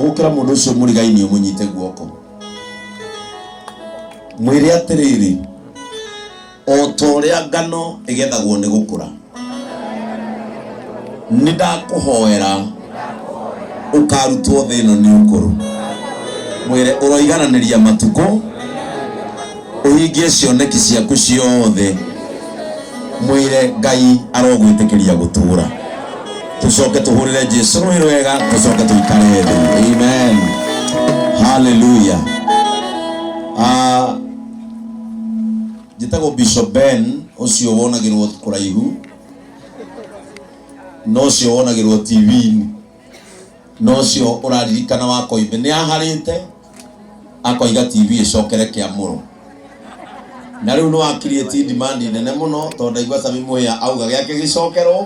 Ũgũkĩra mũndũ ũcio mũrigainie ũmũnyite guoko, mwĩre atĩrĩrĩ, o ta ũrĩa ngano ĩgethagwo nĩ gũkũra, nĩ ndakũhoera ũkarutwo thĩ ĩno nĩ ũkũrũ. Mwĩre ũroigananĩria matukũ, ũhingie cioneki ciaku ciothe. Mwĩre Ngai arogwĩtĩkĩria gũtũũra. Tũcoke tũhũrĩre Jesu rũhĩ rwega, tũcoke tũikare thĩ. Amen, haleluya. Ah, njĩtagwo Bishop Ben, ũcio wonagĩrwo kũraihu na ũcio wonagĩrwo TV-inĩ na ũcio ũraririkana wa Koimbe nĩ aharĩte akoiga TV ĩcokere kĩamũro, na rĩu nĩ wa create demand nene mũno, tondũ ndaigua Sami Muhia auga gĩake gĩcokerwo,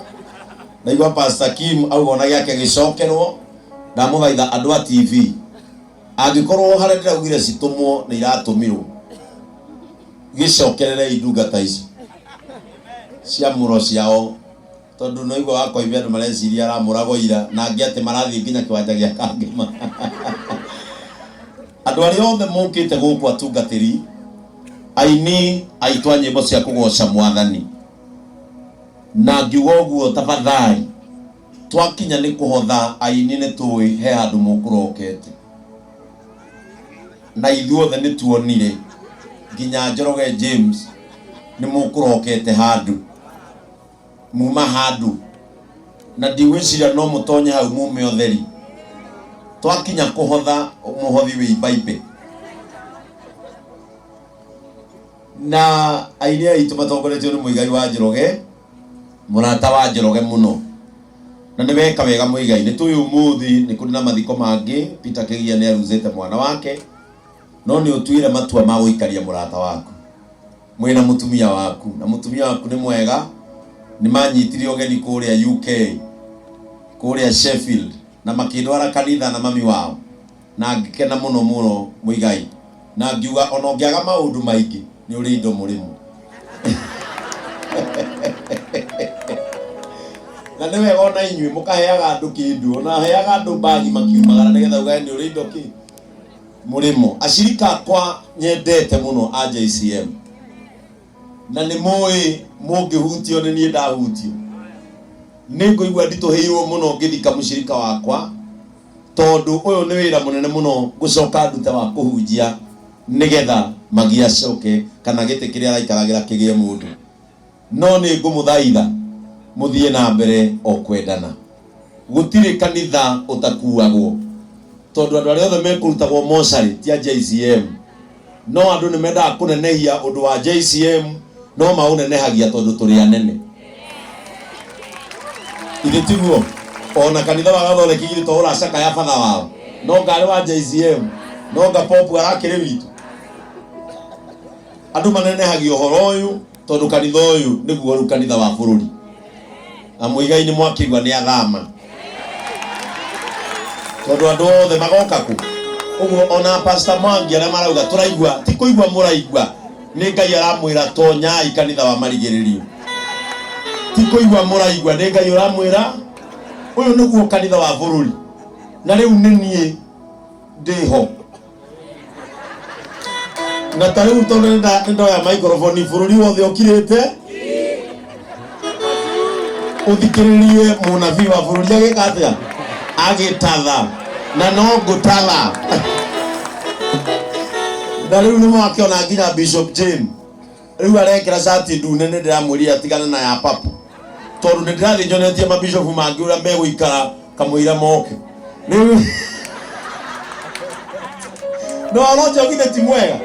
ndaigua Pastor Kim auga ona gĩake gĩcokerwo. Ndamũthaitha andũ a TV, angĩkorwo harĩa ndĩraugire citũmwo nĩ iratũmirwo, gĩcokererei ndungata ici ciamũro ciao, tondũ no igua wakoimbe andũ mareciria aramũragwo ira, na angĩ atĩ marathiĩ nginya kĩwanja gĩa Kangema. Andũ arĩa othe mũkĩte gũkũ, atungatĩri, aini aitũ a nyĩmbo cia kũgoca Mwathani, na ngiuga ũguo, tafadhali, twakinya nĩ kũhotha aini, nĩ tũĩ he handũ mũkũrokete, na ithuothe nĩ tuonire nginya Njoroge James nĩ mũkũrokete handũ muma handũ, na ndigwĩciria no mũtonye hau mume ũtheri. Twakinya kũhotha, mũhothi wĩ imbaimbe, na aini aitũ matongoretio nĩ Mũigai wa Njoroge, mũrata wa Njoroge mũno, na nĩ weka wega Mũigai. Nĩ tũĩ ũmũthĩ nĩ kũrĩ na mathiko mangĩ, Peter Kĩgia nĩ aruzĩte mwana wake, no nĩ ũtuire matua ma gũikaria mũrata waku mwĩna mũtumia waku, na mũtumia waku nĩ mwega. Nĩ manyitire ũgeni kũrĩa UK, kũrĩa Sheffield, na makĩndwara kanitha na mami wao, na ngĩkena mũno mũno Mũigai, na ngiuga ona ũngĩaga maũndũ maingĩ, nĩ ũrĩ indo mũrĩmo. Na nĩ wega ona inyuĩ mũkaheaga andũ kĩndũ, ona heaga andũ mbagi makiumagara, nĩgetha ugae nĩ ũrĩ indo kĩ mũrĩmo. Acirika akwa nyendete mũno a JCM, na nĩ mũĩ mũngĩhutio nĩ niĩ ndahutio, nĩ ngũigua nditũhĩirwo mũno ngĩthika mũcirika wakwa, tondũ ũyũ nĩ wĩra mũnene mũno ngũcoka ndute wa kũhunjia nĩgetha magi acoke kana gĩtĩ kĩrĩa araikaragĩra kĩgĩe mũndũ. No nĩ ngũmũthaitha mũthiĩ na mbere o kwendana. Gũtirĩ kanitha ũtakuagwo, tondũ andũ arĩa othe mekũrutagwo mocarĩ ti a JCM, no andũ nĩ mendaga kũnenehia ũndũ wa JCM, no maũnenehagia tondũ tũrĩ anene. Ithe tiguo? Ona kanitha wa Gathoreki githĩ to ũracakaya batha wao? No ngarĩ wa JCM, no nga popu arakĩrĩ witũ. Andũ manenehagia ũhoro ũyũ tondũ kanitha ũyũ nĩguo rĩu kanitha wa bũrũri, na Mũigai nĩ mwakĩigua nĩ athama, tondũ andũ othe magoka kũ ũguo. Ona Pastor Mwangi arĩa marauga tũraigua, ti kũigua mũraigua, nĩ Ngai aramwĩra tonyai kanitha wa marigĩrĩrio. Ti kũigua mũraigua, nĩ Ngai ũramwĩra ũyũ nĩguo kanitha wa bũrũri, na rĩu nĩ niĩ ndĩho. Na ta rĩu tondũ nĩ ndoya microphone, bũrũri wothe ũkirĩte ũthikĩrĩrie mũnabii wa bũrũri agĩka atĩa, agĩtatha, na no ngũtatha. Na rĩu nĩ mwakĩona nginya Bishop Jane rĩu arekĩra cati ndune. Nĩ ndĩramwĩrire atigane na ya papo, tondũ nĩ ndĩrathiĩ nyonetie mabishopu mangĩ ũrĩa megũikara kamũira moke. Rĩu no aronja githĩ ti mwega?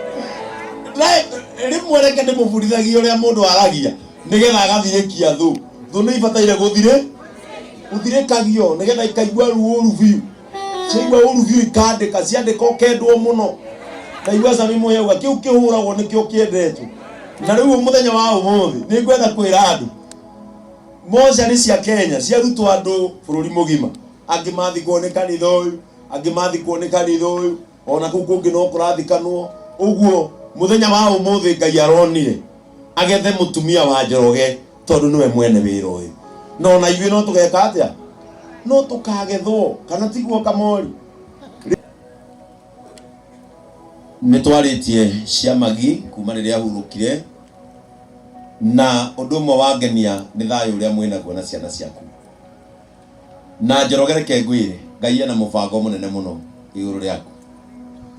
Rĩmwe reke ndĩmũbundithagie ũrĩa mũndũ aragia nĩgetha agathirĩkia thũ. Thũ nĩ ibataire gũthirĩ gũthirĩkagio nĩgetha ikaigua ruo ũru biũ. Ciaigua ũru biũ ikandĩka, ciandĩka ũkendwo mũno. Ndaigua Sami Mũhĩa auga kĩu kĩhũragwo nĩkĩo kĩendetwo. Na rĩu mũthenya wa ũmũthĩ nĩ ngwenda kwĩra andũ, mocarĩ cia Kenya ciarutwo andũ bũrũri mũgima, angĩ mathikwo nĩ kanitha ũyũ, angĩ mathikwo nĩ kanitha ũyũ, ona kũu kũngĩ no kũrathikanwo ũguo. Mũthenya wa ũmũthĩ Ngai aronire agethe mũtumia wa Njoroge, tondũ nĩwe mwene wĩra ũyũ, na ona ithuĩ no tũgeka atĩa, no tũkagethwo, kana tiguo, Kamori? Nĩ twarĩtie cia Magi kuma rĩrĩa ahurũkire, na ũndũ ũmwe wangenia nĩ thayũ ũrĩa mwĩnaguo na ciana ciaku. Na Njoroge reke ngwĩre, Ngai ena mũbango mũnene mũno igũrũ rĩaku.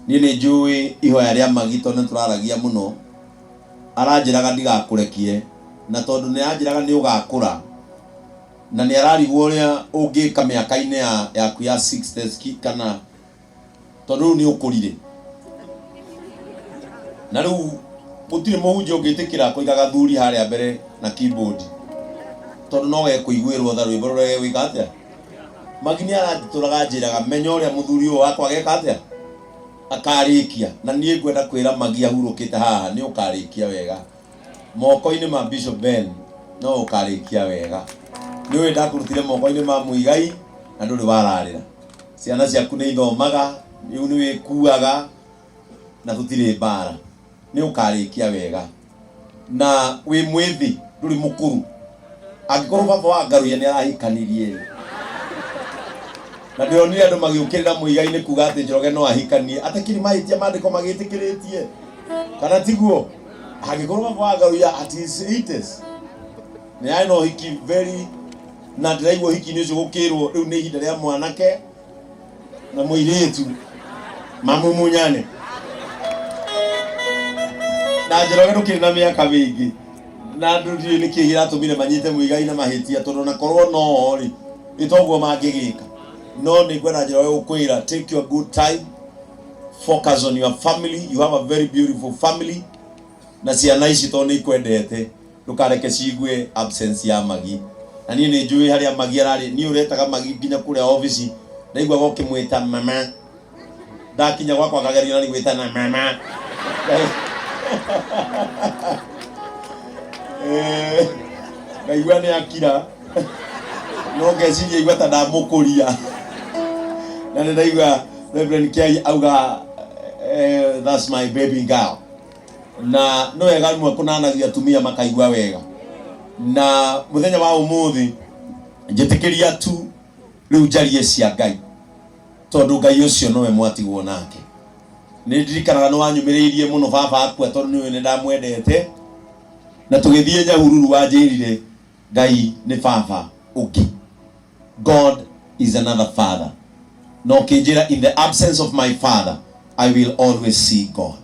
Niĩ nĩ njũĩ ihoya rĩa Magi tondũ nĩ tũraragia mũno, aranjĩraga ndigakũrekie, na tondũ nĩ aranjĩraga nĩ ũgakũra, na nĩ ararigwo ũrĩa ũngĩka mĩaka-inĩ yaku ya 60s kana tondũ rĩu nĩ ũkũrire na rĩu gũtirĩ mũhunjia ũngĩtĩkĩra kũiga gathuri harĩa mbere na keyboard tondũ no gekũiguĩrwo tha rwĩmbo rũrĩa gegwĩka atĩa. Magi nĩ aratũraga anjĩraga menya ũrĩa mũthuri ũyũ wakwa ageka atĩa akarĩkia, na niĩ ngwenda kwĩra Magi ahurũkĩte haha nĩ ũkarĩkia wega moko-inĩ ma Bishop Ben, no ũkarĩkia wega. Nĩ ũĩ ndakũrutire moko-inĩ ma Muigai na ndũrĩ wararĩra. Ciana ciaku nĩ ithomaga, rĩu nĩ wĩkuaga na tũtirĩ mbara. Nĩ ũkarĩkia wega na wĩ mwĩthĩ, ndũrĩ mũkũrũ. Angĩkorwo baba wa Ngaruiya nĩ arahikanirie rĩ, na ndĩronire andũ magĩũkĩrĩra Muigai nĩ kuga atĩ Njoroge no ahikanie, atakĩrĩ mahĩtia maandĩko magĩtĩkĩrĩtie kana tiguo? Angĩkorwo baba wa Ngaruiya at his 80s nĩ arĩ na ũhiki very na ndĩraigua ũhiki-inĩ ũcio gũkĩrwo rĩu nĩ ihinda rĩa mwanake na mũirĩtu mamumunyane. Na Njoroge ndũkĩrĩ na mĩaka mĩingĩ na andũ ndiũĩ nĩkĩ kĩratũmire manyite Muigai na mahĩtia, tondũ ona korwo no rĩ ĩ toguo mangĩgĩka. No nĩ ngwenda Njoroge gũkwĩra take your good time, focus on your family, you have a very beautiful family, na ciana ici tondũ nĩ ikwendete Ndũkareke ciigue absence ya Magi. Na niĩ nĩ njũĩ harĩa Magi ararĩ. Niĩ ũretaga Magi nginya kũrĩa obici. Ndaiguaga ũkĩmwĩta mama. Ndakinya gwakwa ngageria nani gwĩtana mama. Eh, ngaigua nĩ akira. No ngeciria igua ta ndamũkũria. Na nĩ ndaigua Reverend Kiai auga eh, that's my baby girl. Na nĩ wega rĩmwe kũnanagia atumia makaigua wega. Na mũthenya wa ũmũthĩ njĩtĩkĩria tu rĩu njarie cia Ngai, tondũ Ngai ũcio nowe mwatigwo nake. Nĩ ndirikanaga nĩ wanyũmĩrĩirie mũno baba akua, tondũ nĩ nĩ ndamwendete, na tũgĩthiĩ Nyahururu wanjĩrire Ngai nĩ baba ũngĩ, God is another father. Na ũkĩnjĩra in the absence of my father I will always see God.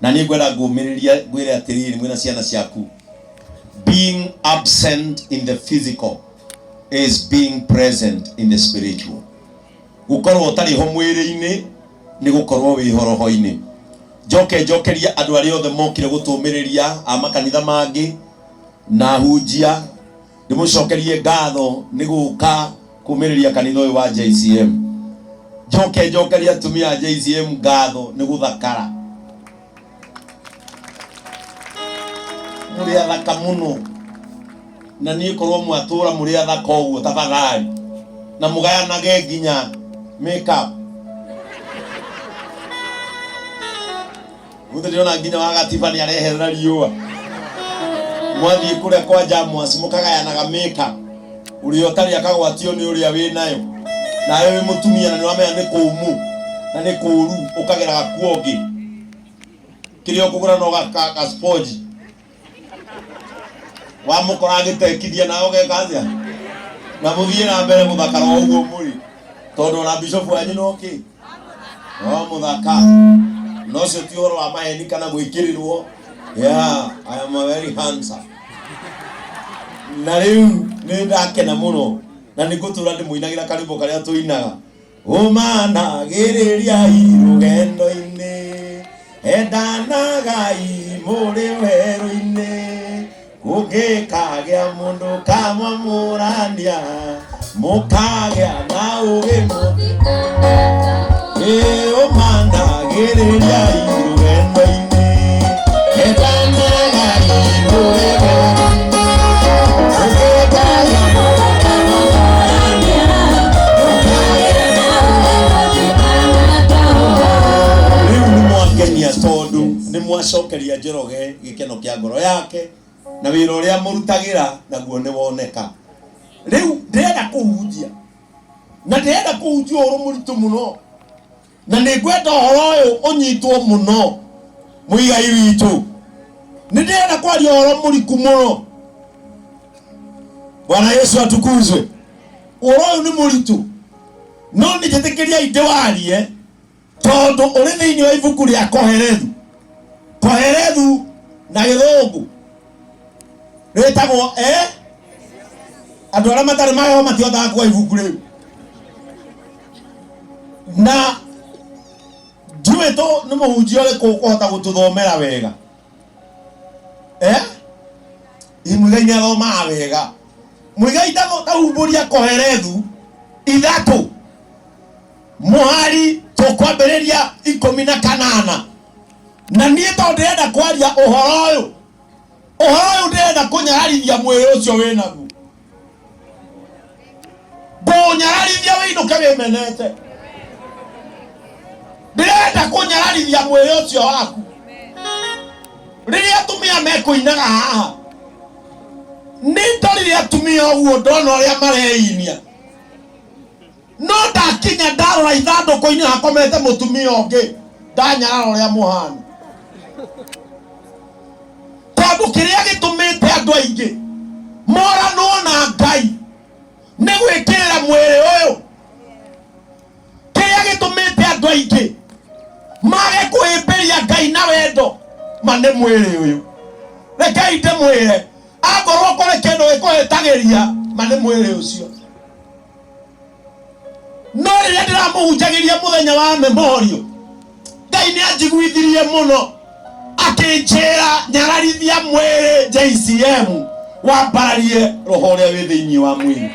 Na niĩ ngwenda ngũmĩrĩria ngwĩre atĩrĩrĩ, mwĩna ciana ciaku, being absent in the physical is being present in the spiritual. Gũkorwo ũtarĩ ho mwĩrĩ-inĩ nĩ gũkorwo wĩ ho roho-inĩ. Njoke njokerie andũ arĩa othe mokire gũtũmĩrĩria a makanitha mangĩ na ahunjia, ndĩmũcokerie ngatho nĩ gũka kũmĩrĩria kanitha ũyũ wa JCM. Njoke njokerie atumia a JCM ngatho nĩ gũthakara, mũrĩ athaka mũno, na niĩ korwo mwatũra mũrĩ athaka ũguo tafadhali, na mũgayanage nginya makeup. Mũthĩ ndĩrona nginya wa gatiba nĩ areherera riũa. Mwathiĩ kũrĩa kwa Jamwas mũkagayanaga makeup, ũrĩa ũtarĩ akagwatio nĩ ũrĩa wĩ nayo. Nawe wĩ mũtumia na nĩ wamenya nĩ kũũmũ na nĩ kũũru, ũkagera gakuo ũngĩ. Kĩrĩa ũkũgũra no ga sponge. Wamũkora agĩtekithia nawe ũgeka atĩa? Na mũthiĩ na mbere gũthakara o ũguo mũrĩ, tondũ ona bishop wanyu no kĩ? No mũthaka. Na ũcio ti ũhoro wa maheni kana gwĩkĩrĩrwo. Yeah, I am a very handsome. Na rĩu nĩ ndakena mũno na nĩ ngũtũra ndĩmũinagĩra karwĩmbo karĩa tũinaga. Ũmanagĩrĩriai rũgendo-inĩ, endanagai mũrĩ werũ-inĩ, kũngĩkagĩa mũndũ kamwamũrania, mũkagĩa na ũũgĩ Ĩ, ũmanagĩrĩriai rũgendo-inĩ, endanagai mũrĩ werũ-inĩ, kũngĩkagĩa mũndũ kamwamũrania. Rĩu nĩ mwangenia tondũ nĩ mwacokeria Njoroge gĩkeno kĩa ngoro yake, na wĩra ũrĩa mũrutagĩra naguo nĩ woneka. Rĩu ndĩrenda kũhunjia, na ndĩrenda kũhunjia ũhoro mũritũ mũno. Na nĩ ngwenda ũhoro ũyũ ũnyitwo mũno mũigai witũ. Nĩ ndĩrenda kwaria ũhoro mũriku mũno. Bwana Yesu atukuzwe. Ũhoro ũyũ nĩ mũritũ, no nĩ njĩtĩkĩriai ndĩwarie tondũ ũrĩ thĩinĩ wa ibuku rĩa Kohelethu. Kohelethu na gĩthũngũ rĩtagwo eh? Andũ arĩa matarĩ magego matihotaga kuoya ibuku rĩu na ndiũĩ tũ nĩ mũhunjia ũrĩkũ ũkũhota gũtũthomera wega eh? Ĩ Muigai nĩ athomaga wega. Muigai tahumbũria Kohelethu 3 mũhari tũkwambĩrĩria 18. Na niĩ tondũ ndĩrenda kwaria ũhoro ũyũ, ũhoro ũyũ ndĩrenda kũnyararithia mwĩrĩ ũcio wĩ naguo, ngũnyararithia wĩinũke wĩmenete. Ndĩrenda kũnyararithia mwĩrĩ ũcio waku. Rĩrĩa atumia mekũinaga haha, nĩ ndorire atumia ũguo ndona ũrĩa mareinia, no ndakinya ndarora ithandũkũ-inĩ hakomete mũtumia ũngĩ, ndanyarara ũrĩa mũhana. Tondũ kĩrĩa gĩtũmĩte andũ aingĩ moranwo na Ngai nĩ gwĩkĩrĩra mwĩrĩ ũyũ. Kĩrĩa gĩtũmĩte andũ aingĩ mage kũhĩmbĩria Ngai na wendo ma nĩ mwĩrĩ ũyũ. Rekei ndĩmwĩre, akorwo kũrĩ kĩndũ gĩkũhĩtagĩria ma nĩ mwĩrĩ ũcio. No rĩrĩa ndĩramũhunjagĩria mũthenya wa memorial, Ngai nĩ anjiguithirie mũno akĩnjĩra nyararithia mwĩrĩ JCM wambararie roho ũrĩa wĩ thĩinĩ wa mwĩrĩ.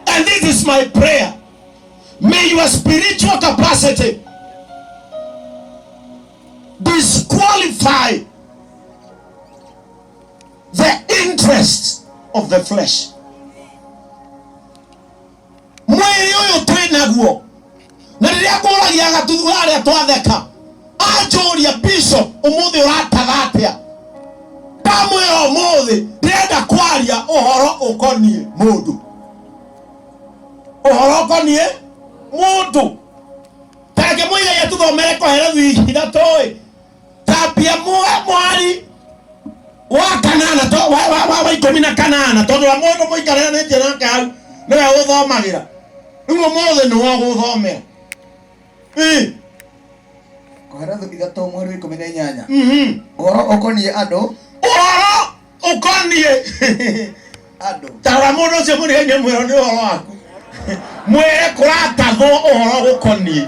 And this is my prayer. May your spiritual capacity disqualify the interests of the flesh. Mwĩrĩ ũyũ twĩ naguo, na rĩrĩa ngũragia gatuthu harĩa twatheka, anjũria bishop, ũmũthĩ ũrataga atĩa? Ndamwĩra ũmũthĩ ndĩrenda kwaria ũhoro ũkoniĩ mũndũ, ũhoro ũkoniĩ mũndũ. Tareke mũigai atũthomere Kohelethu 3 tambia mwari wa kanana to wa 18, tondũ wa mũndũ mũikaranĩtie nake hau nĩwe ũthomagĩra. Rĩu ũmũthĩ nĩwe ũgũthomera. Ĩ. Kohelethu 3 mweri wa 18. Ũhoro ũkoniĩ andũ. Ũhoro ũkoniĩ andũ. Tarora mũndũ ũcio mũrigainie mwĩro nĩ ũhoro waku, mwĩre kũratathwo ũhoro gũkoniĩ.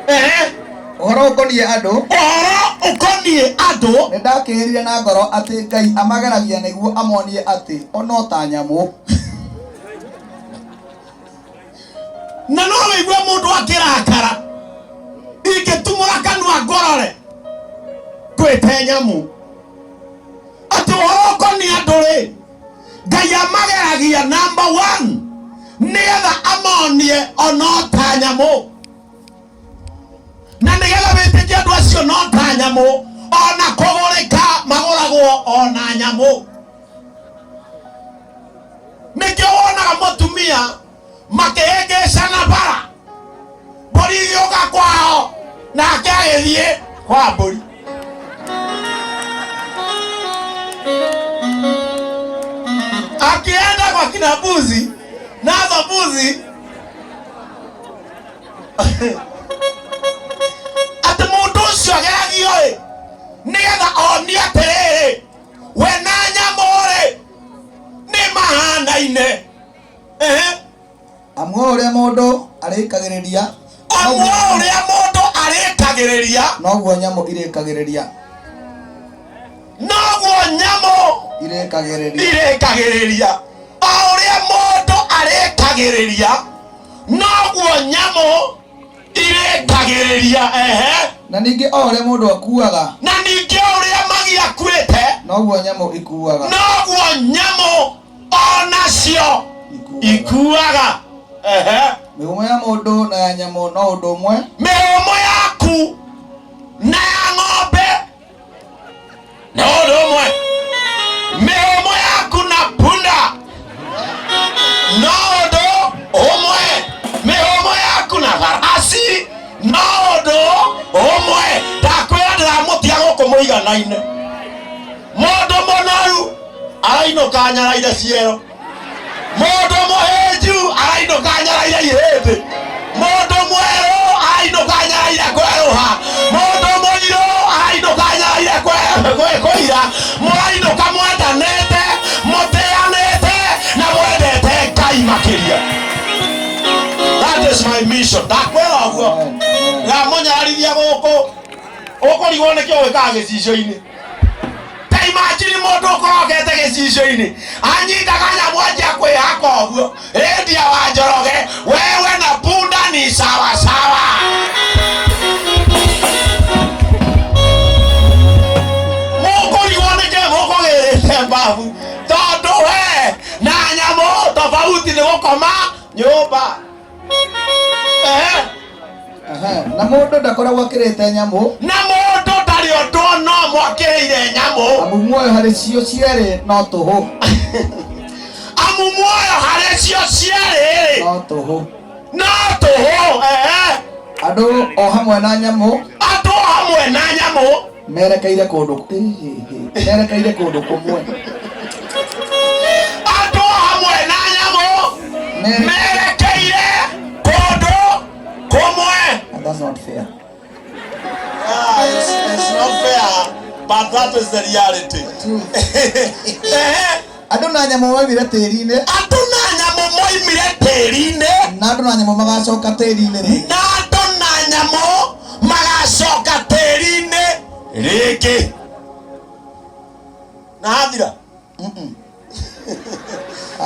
Ehe. Ũhoro ũkoniĩ andũ. Ũhoro ũkoniĩ andũ. Nĩ ndakĩĩrire na ngoro atĩ Ngai amageragia nĩguo amonie atĩ o no ta nyamũ. Na no wĩigue mũndũ akĩrakara, ingĩtumũra kanua ngorore ngwĩte nyamũ. Atĩ ũhoro ũkoniĩ andũ rĩ, Ngai amageragia number 1 nĩgetha amonie o no ta nyamũ, na nĩgetha wĩtĩkie andũ acio no ta nyamũ, ona kũgũrĩka magũragwo ona nyamũ. Nĩkĩo wonaga mũtumia makĩhĩngĩcana bara, mbũri igĩũka kwao nake agĩthiĩ kwa mbũri. Akienda kwa kina mbuzi, nazo mbuzi atĩ mũndũ ũcio ageragio ĩ nĩgetha onie atĩrĩrĩ, we na nyamũ rĩ nĩ mahanaine. Ehe. Amu o ũrĩa mũndũ arĩkagĩrĩria, Amu o ũrĩa mũndũ arĩkagĩrĩria, noguo nyamũ irĩkagĩrĩria. Noguo nyamũ irĩkagĩrĩria. Irĩkagĩrĩria. O ũrĩa mũndũ arĩkagĩrĩria, noguo nyamũ irĩkagĩrĩria. Ehe. Na ningĩ o ũrĩa mũndũ akuaga, Na ningĩ o ũrĩa magi akuĩte, noguo nyamũ ikuaga. Noguo nyamũ onacio ikuaga. Ehe. Mĩhũmũ ya mũndũ na ya nyamũ no ũndũ ũmwe. Mĩhũmũ yaku na ya ng'ombe no ũndũ ũmwe. Mĩhũmũ yaku na punda no ũndũ ũmwe. No ũndũ ũmwe ndakwĩra ndĩramũtiga gũkũ mũiganaine. Mũndũ mũnoru arainũka anyaraire ciero, mũndũ mũhĩnju arainũka anyaraire ihĩndĩ, mũndũ mwerũ arainũka anyaraire kwerũha, mũndũ mũirũ arainũka anyaraire kũira. Mũrainũka mwendanĩte, mũtĩanĩte na mwendete Ngai makĩria. That is my mission. Ndakwĩra ũguo ndamũnyararithia gũkũ ũkũrigwo nĩkĩ ũgĩkaga gĩcicio-inĩ. Ta imagine mũndũ ũkorokete gĩcicio-inĩ anyitaga nyamũ anjia kwĩhaka ũguo endia wa Njoroge, wewe na punda ni sawa sawa. Mũkũrigwo nĩkĩ mũkũgĩrĩte mbabu, tondũ we na nyamũ tofauti nĩ gũkoma nyũmba. Ehe. Aha, na mũndũ ndakoragwo akĩrĩte nyamũ. Na mũndũ ndarĩ ũndũ no mwakĩrĩire nyamũ. Amu muoyo harĩ cio cierĩ no tũhũ. Amu muoyo harĩ cio cierĩ no tũhũ. No tũhũ. Ehe. Andũ o hamwe na nyamũ. Andũ o hamwe na nyamũ merekeire kũndũ merekeire kũndũ kũmwe. Andũ o hamwe na nyamũ merekeire kũndũ kũmwe. And that's not fair. Ah, it's not fair, but that is the reality. Ehe. Andũ na nyamũ moimire tĩri-inĩ. Andũ na nyamũ moimire tĩri-inĩ. Na andũ na nyamũ magacoka tĩri-inĩ rĩngĩ. Na andũ na nyamũ magacoka tĩri-inĩ rĩngĩ. Na hathira.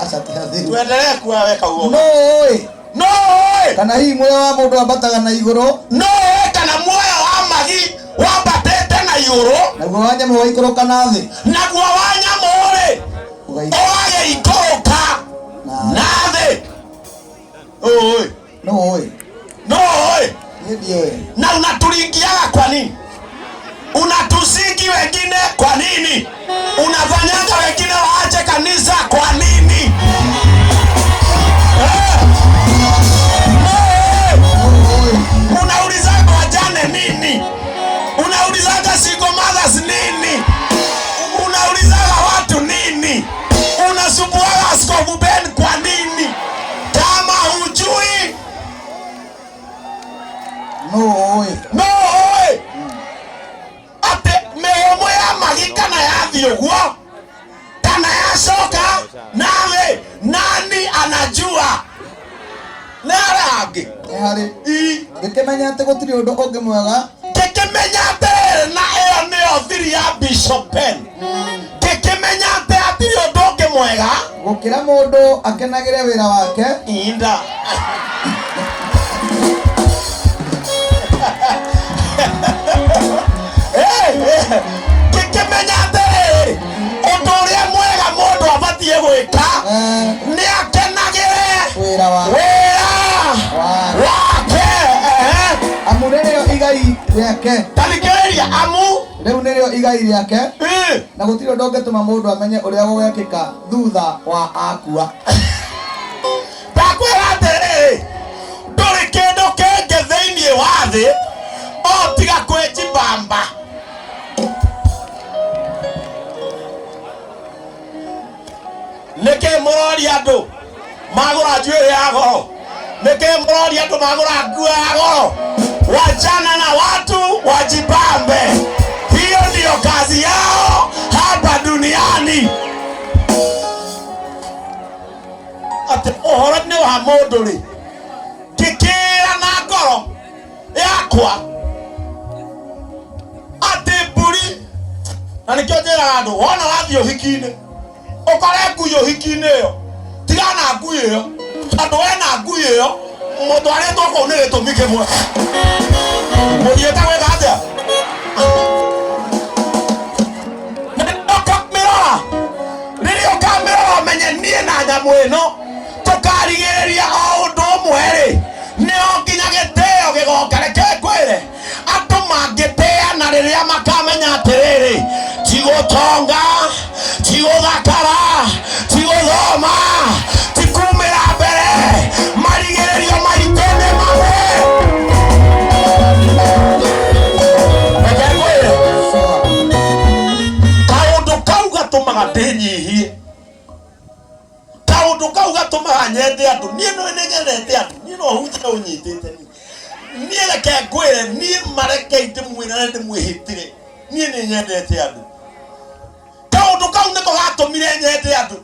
Aca ti hathiru. Tuendelee kuwa weka uoga. No ũĩ. No ũĩ. Kana hihi muoyo wa mũndũ ambataga na igũrũ. No ũĩ kana muoyo wa magi wambatĩte na igũrũ. Naguo wa nyamũ ũgaikũrũka na thĩ. Naguo wa nyamũ rĩ ũgagĩikũrũka na thĩ. Ũĩ. No ũĩ. No ũĩ. Niĩ ndiũĩ. Na unaturingiaga kwa nini? Unatusingi wengine kwa nini? Unafanyaga wengine waache kanisa kwa nini? Unaulizaga wajane nini? Unaulizaga single mothers nini? Unaulizaga watu nini? Unasumbuaga Askofu Ben kwa nini? Kama hujui no ũĩ. No ũĩ. Atĩ mĩhũmũ ya magi kana yathiĩ ũguo kana yacoka nawe, nani anajua? Nĩ arĩa angĩ. Nĩ harĩ. Ngĩkĩmenya atĩ gũtirĩ ũndũ ũngĩ mwega. Ngĩkĩmenya atĩrĩrĩ, na ĩyo nĩyo thiri ya Bishop Ben. Ngĩkĩmenya atĩ hatirĩ ũndũ ũngĩ mwega gũkĩra mũndũ akenagĩre wĩra wake. Inda. Ngĩkĩmenya atĩrĩrĩ, ũndũ ũrĩa mwega mũndũ abatiĩ gwĩka nĩ akenagĩre wĩra wake. Amu rĩrĩo igai rĩake. Tathikĩrĩria, amu rĩu nĩrĩo igai rĩake. Na gũtirĩ ũndũ ũngĩtũma mũndũ amenye ũrĩa gũgekĩka thutha wa akua. Ndakwĩra atĩrĩrĩ, ndũrĩ kĩndũ kĩngĩ thĩinĩ wa thĩ o tiga kwĩjibamba. Nĩkĩ mũroria andũ magũra njuĩrĩ ya goro? Nĩkĩ mũroria andũ magũra nguo ya goro? Wachana na watu wajibambe, hiyo ndiyo kazi yao hapa duniani. Atĩ ũhoro-inĩ wa mũndũ rĩ, ngĩkĩra na ngoro yakwa atĩ mbũri, na nĩkĩo njĩraga andũ, wona wathiĩ ũhiki-inĩ ũkore ngui ũhiki-inĩ ĩyo, tiga na ngui ĩyo, tondũ we na ngui ĩyo mũtwarĩtwo kũu nĩ gĩtũmi kĩmwe. Mũthiĩte gwĩka atĩa? Ũkamĩrora, rĩrĩa ũkamĩrora ũmenye niĩ na nyamũ ĩno tũkarigĩrĩria o ũndũ ũmwe rĩ, nĩo nginya gĩtĩo gĩgoka. Reke ngwĩre, andũ mangĩtĩana rĩrĩa makamenya atĩrĩrĩ, ti gũtonga, ti gũthakara, ti gũthoma, ti kumĩra mbere, marigĩrĩrio maitũ nĩ mamwe. Nyende andũ. Niĩ nĩ nyendete andũ. Niĩ no hunjie ũnyitĩte niĩ. Niĩ reke ngwĩre, niĩ marekei ndĩmwĩre na ndĩmwĩhĩtĩre, niĩ nĩ nyendete andũ. Kaũndũ kau nĩko gatũmire nyende andũ,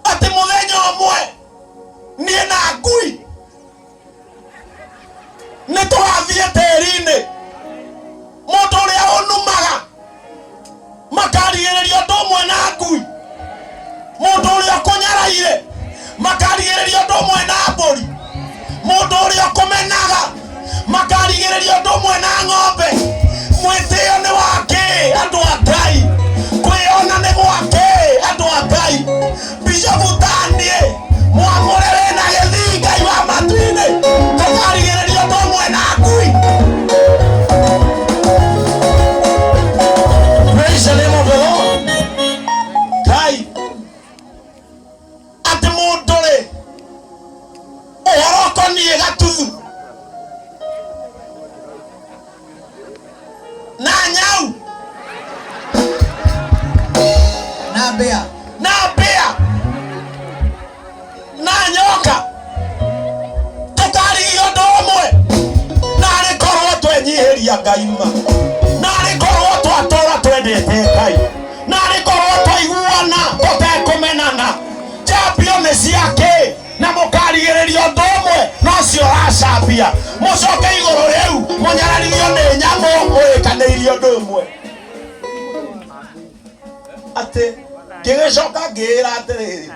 atĩ mũthenya ũmwe niĩ na ngui nĩ tũgathiĩ tĩri-inĩ. Mũndũ ũrĩa ũnumaga makarigĩrĩria ũndũ ũmwe na ngui, mũndũ ũrĩa ũkũnyaraire makarigĩrĩria ũndũ ũmwe na mbũri, mũndũ ũrĩa ũkũmenaga makarigĩrĩria ũndũ ũmwe na ng'ombe. Mwĩtĩo nĩ wake, andũ a Ngai. Kwĩyona nĩ gwake, andũ a Ngai. Bishopu taniĩ mwamũre wĩna gĩthii Ngai wa matu-inĩ, tũkarigĩrĩria ũndũ ũmwe na ngui. Praise the name of the Lord. Ngai atĩ mũndũ rĩ, ũhoro ũkoniĩ gatuthu na nyau na mbĩa na mbĩa na nyoka, tũkarigia ũndũ ũmwe. Narĩ korwo twenyihĩria Ngai ma, narĩ korwo twatũra twendete Ngai, narĩ korwo twaiguana tũtekũmenana. Njambio nĩ ciake na mũkarigĩrĩria ũndũ ũmwe nocio ũracambia, mũcoke igũrũ rĩu mũnyararithio nĩ nyamũ mũrĩkanĩirie ũndũ ũmwe. Atĩ ngĩgĩcoka ngĩĩra atĩrĩrĩ,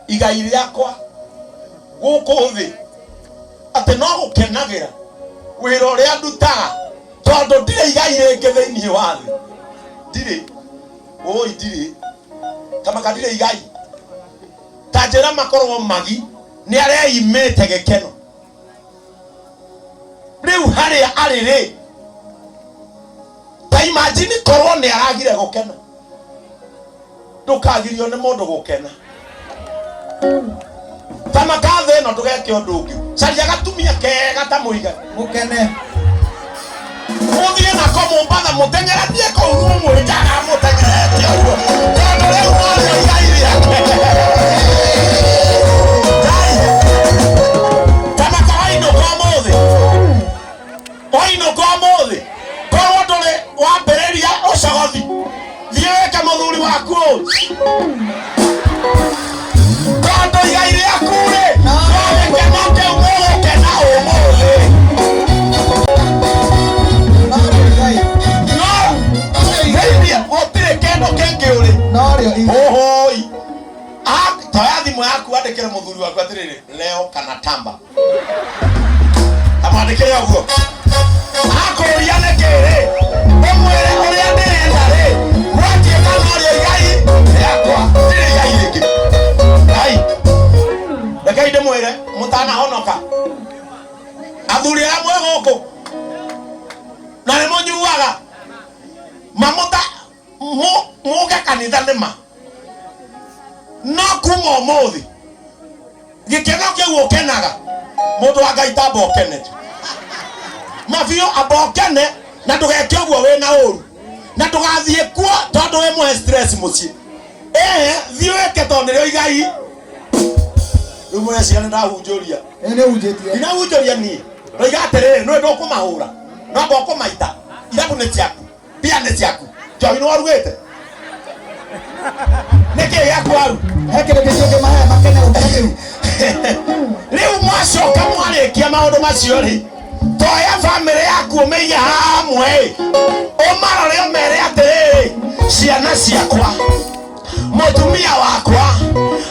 igai rĩakwa gũkũ thĩ atĩ no gũkenagĩra wĩra ũrĩa ndutaga, tondũ ndirĩ igai rĩngĩ thĩinĩ wa thĩ. Ndirĩ, ũi ndirĩ kamaka, ndirĩ igai. Ta njĩra, makorwo magi nĩ areimĩte gĩkeno rĩu harĩa arĩ rĩ, ta imagine korwo nĩ aragire gũkena. Ndũkagirio nĩ mũndũ gũkena. Ta makathĩ ĩno, ndũgeke ũndũ ũngĩ, caria gatumia kega ta mũigani mũkene, mũthiĩ nako Mombatha, mũteng'eranie kũu mũmwĩkaga mũteng'erete ũguo, tondũ rĩu norĩo igai rĩake. Ngai, kamaka wainũka ũmũthĩ, wainũka ũmũthĩ, korwo ndũrĩ wambĩrĩria ũcogothi, thiĩ wĩke mũthuri waku ũũ, tondũ igai rĩaku rĩ no gĩkeno kĩu mũgũkena ũmũthĩ. Norĩo igai. No thĩinĩ gũtirĩ kĩndũ kĩngĩ ũrĩ. Norĩo igai. Ũhũi. Ah, toya thimũ yaku, andĩkĩre mũthuri waku atĩrĩrĩ, "Leo kana tamba." Kamwandĩkĩre ũguo. Akũria nĩkĩ rĩ, ũmwĩre ũrĩa ndĩrenda rĩ, gwatuĩka norĩo igai rĩakwa, ndirĩ igai rĩngĩ. Ngai, rekei ndĩmwĩre mũtanahonoka, athuri arĩa mwĩ gũkũ na nĩ mũnyuaga mamũta mũke kanitha nĩ ma, no kuma ũmũthĩ gĩkeno kĩu ũkenaga, mũndũ wa Ngai, tamba ũkene mabiũ, amba ũkene, na ndũgeke ũguo wĩna ũru, na ndũgathiĩ kuo tondũ wĩ mũhe stress mũciĩ. Ĩhĩ, thiĩ wĩke tondũ nĩrĩo igai rĩu. Mũreciria nĩ ndahunjũria? Ĩ, nĩ hunjĩtie. Ndinahunjũria niĩ. Ndoiga atĩrĩrĩ, nĩwe ndũkũmahũra, no anga ũkũmaita. Irabu nĩ ciaku, mbia nĩ ciaku, njohi nĩ warugĩte, nĩkĩ gĩaku waru? He kĩndũ kĩngĩ ũngĩmahe makene gũkĩra kĩu? Rĩu mwacoka mwarĩkia maũndũ macio rĩ, toya bamĩrĩ yaku ũmĩige hamwe, ũmarore, ũmere atĩrĩrĩ, "Ciana ciakwa, mũtumia wakwa,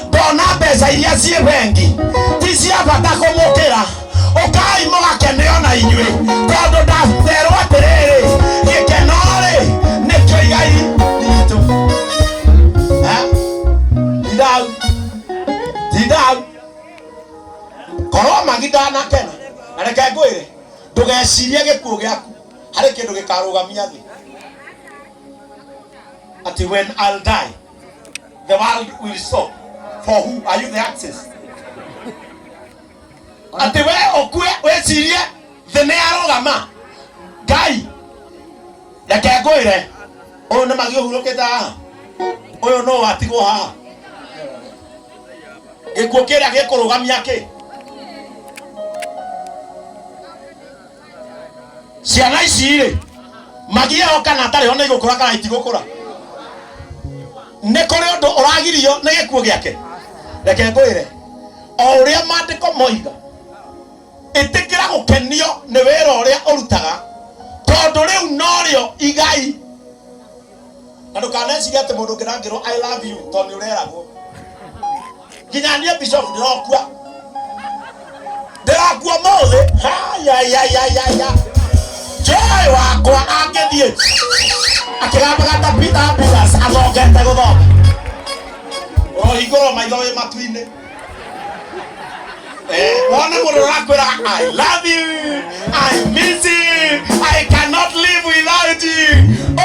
ndona mbeca iria ciĩ bengi ti cia bata kũmũkĩra. Ũkai mũgakene ona inyuĩ, tondũ ndaterwo atĩrĩrĩ, gĩkeno rĩ nĩkĩo igai ritũ." Eh? Ndindau ndindau korwo magi ndanakena. Na reke ngwĩre, ndũgecirie gĩkuũ gĩaku harĩ kĩndũ gĩkarũgamia thĩ, ati when I'll die the world will stop. For who are you the access atĩ we ũkue wĩcirie thĩ nĩ yarũgama? Ngai, reke ngwĩre, ũyũ nĩ magi ũhurũkĩte haha, ũyũ no watigwo haha. Gĩkuũ kĩrĩa gĩkũrũgamia kĩ? Ciana ici rĩ, magieho kana atarĩ ho nĩ igũkũra kana itigũkũra? Nĩ kũrĩ ũndũ ũragirio nĩ gĩkuũ gĩake? Reke ngwĩre, o ũrĩa maandĩko moiga, ĩtĩkĩra gũkenio nĩ wĩra ũrĩa ũrutaga, tondũ rĩu norĩo igai. Na ndũkanecirie atĩ mũndũ ũngĩ ndangĩrwo "I love you" tondũ nĩ ũreragwo. Nginya niĩ bishop ndĩrokua, ndĩrakua mũthĩ. Hayayayaya, joy wakwa angĩthiĩ akĩgambaga ta Peter Peters athongete gũthoma, ũrohingũrwo maitho wĩ matu-inĩ. Wone mũndũ ũrakwĩra "I love you, I miss you, I cannot live without you",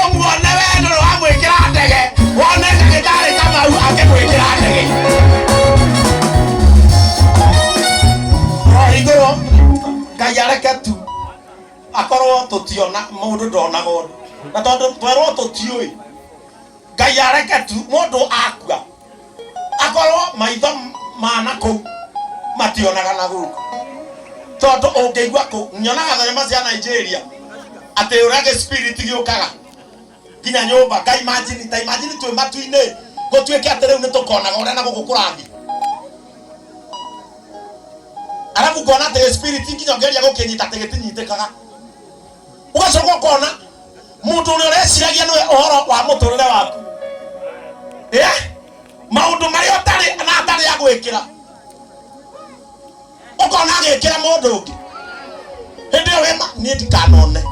ũmuone we ndũrĩ wamwĩkĩra ndege, wone ndagĩtarĩ Kamau akĩmwĩkĩra ndege. Ũrohingũrwo. Ngai areke tu akorwo tũtiona mũndũ ndonaga ũndũ, na tondũ twerwo tũtiũĩ, Ngai areke tu mũndũ akua akorwo maitho mana kũu mationaga na gũkũ, tondũ ũngĩigua kũu nyonaga thenema cia Nigeria atĩ ũrĩa gĩ spirit gĩũkaga nginya nyũmba. Ngai, imagine, ta imagine twĩ matu-inĩ gũtuĩke atĩ rĩu nĩ tũkonaga ũrĩa na gũkũ kũrathiĩ, arabu ngona atĩ gĩ spirit nginya ũngĩgeria gũkĩnyita atĩ gĩtinyitĩkaga. Ũgacoka ũkona mũndũ ũrĩa ũreciragia nĩwe ũhoro wa mũtũrĩre waku, maũndũ marĩa ũtarĩ na atarĩ agwĩkĩra, ũkona agĩkĩra mũndũ ũngĩ. Hĩndĩ ĩyo wĩma niĩ ndikanone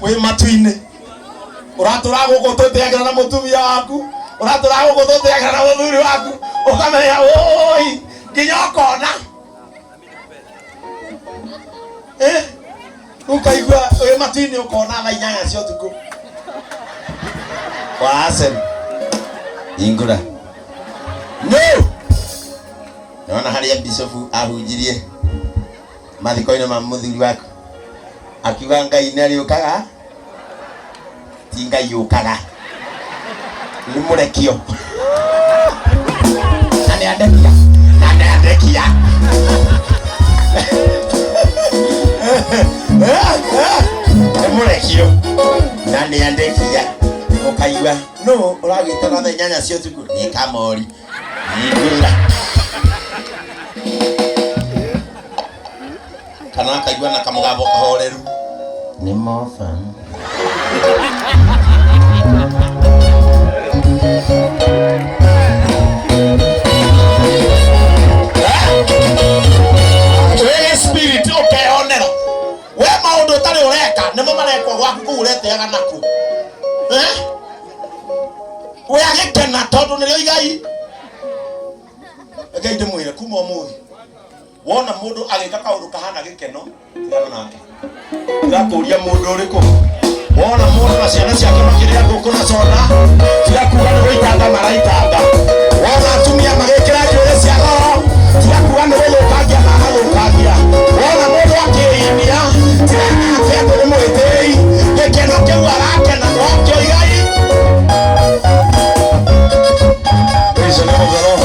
wĩ matu-inĩ. Ũratũra gũkũ tũtĩagĩra na mũtumia waku, ũratũra gũkũ tũtĩagĩra na mũthuri waku, ũkamenya ũi nginya ũkona ũkaigua wĩ matu-inĩ, ũkona thaa 8 cia ũtukũ wa Arsenal hingũra no nona harĩa bishofu ahunjirie mathiko-inĩ ma mũthuri waku, akiuga Ngai nĩ arĩũkaga. Ti Ngai ũkaga, nĩ mũrekio, na nĩ andekia, na nĩ andekia. Nĩ mũrekio na nĩ andekia. Ũkaigua nũ ũragĩta na thaa 8 cia ũtukũ? Nĩ kamori, hingũra. Kana akaigua na kamũgambo kahoreru, nĩ moba. Wĩ spirit ũkeyonera we maũndũ ũtarĩ ũreka nĩmo marekwo gwaku kũu ũreteaga nakuo. Eh? We agĩkena tondũ nĩrĩo igai. Reke ndĩmwĩre, kuma ũmũthĩ wona mũndũ agĩka kaũndũ kahana gĩkeno, tigana nake. Ndĩrakũria, mũndũ ũrĩkũ wona mũndũ na ciana ciake makĩrĩa ngũkũ na soda, tiga kuga nĩ gũitanga maraitanga. Wona atumia magĩkĩra njuĩrĩ cia goro, tiga kuga nĩ gũthũkangia marathũkangia. Wona mũndũ akĩinia, tiga nake atĩ nĩ mwĩtĩi. Gĩkeno kĩu arakena nokĩo igai. Praise the name of the Lord.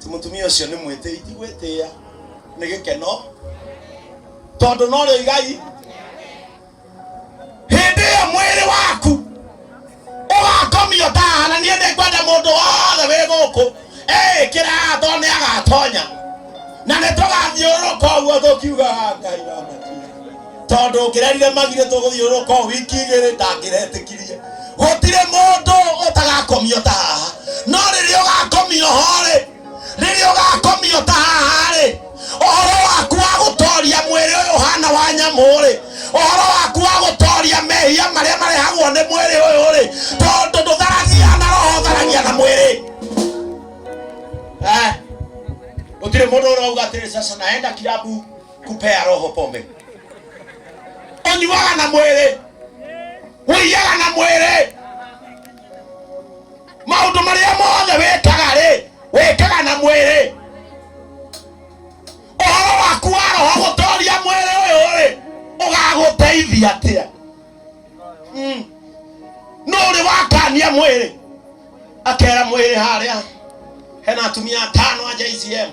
Ti mũtumia ũcio nĩ mwĩtĩi, ti gwĩtĩĩa, nĩ gĩkeno tondũ norĩo igai. Hĩndĩ ĩyo mwĩrĩ waku ũgakomio taha, na niĩ nĩngwenda mũndũ wothe wĩ gũkũ eĩkĩra haha, tondũ nĩ agatonya na nĩ tũgathiũrũrũka ũguo tũkiugaga Ngai wa matu, tondũ ũngĩrerire magire tũgũthiũrũrũka ũũ wiki 2, ndangĩretĩkirie. Gũtirĩ mũndũ ũtagakomio ta haha, no rĩrĩa ũgakomio ho-rĩ, rĩrĩa ũgakomio ta haha-rĩ, ũhoro waku wa gũtoria mwĩrĩ ũyũ ũhana wa nyamũ-rĩ, ũhoro waku wa gũtoria mehia marĩa marehagwo nĩ mwĩrĩ ũyũ-rĩ, tondũ ndũtharagia na roho, ũtharagia na mwĩrĩ. Gũtirĩ mũndũ ũrauga atĩrĩ, "Sasa naenda kilabu kupea roho pombe." Ũnyuaga na mwĩrĩ, ũiyaga na mwĩrĩ, maũndũ marĩa mothe wĩkaga rĩ, wĩkaga na mwĩrĩ. Ũhoro waku wa roho gũtoria mwĩrĩ ũyũ rĩ, ũgagũteithia atĩa? Nũ ũrĩ wakania mwĩrĩ? Akera mwĩrĩ harĩa hena atumia atano a JCM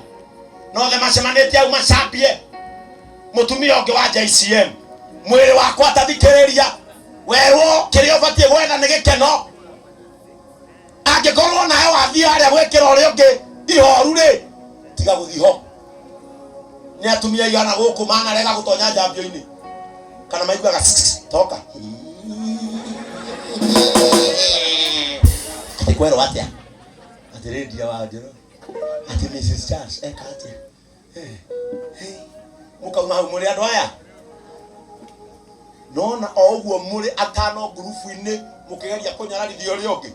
nothe macemanĩtie au macambie mũtumia ũngĩ wa JCM. Mwĩrĩ wakwa tathikĩrĩria, werwo kĩrĩa ũbatiĩ gwetha nĩ gĩkeno. Angĩkorwo nawe wathiĩ harĩa gwĩkĩra ũrĩa ũngĩ ihoru rĩ, tiga gũthiĩ ho. Nĩ atumia igana gũkũ manarega gũtonya njambio-inĩ kana maiguaga toka atĩ kwerwo atĩa atĩ rĩndia wa njoro atĩ Mrs Charles eka atĩa. Mũkauma hau mũrĩ andũ aya nona o ũguo mũrĩ atano ngurubu-inĩ mũkĩgeria kũnyararithia ũrĩa ũngĩ.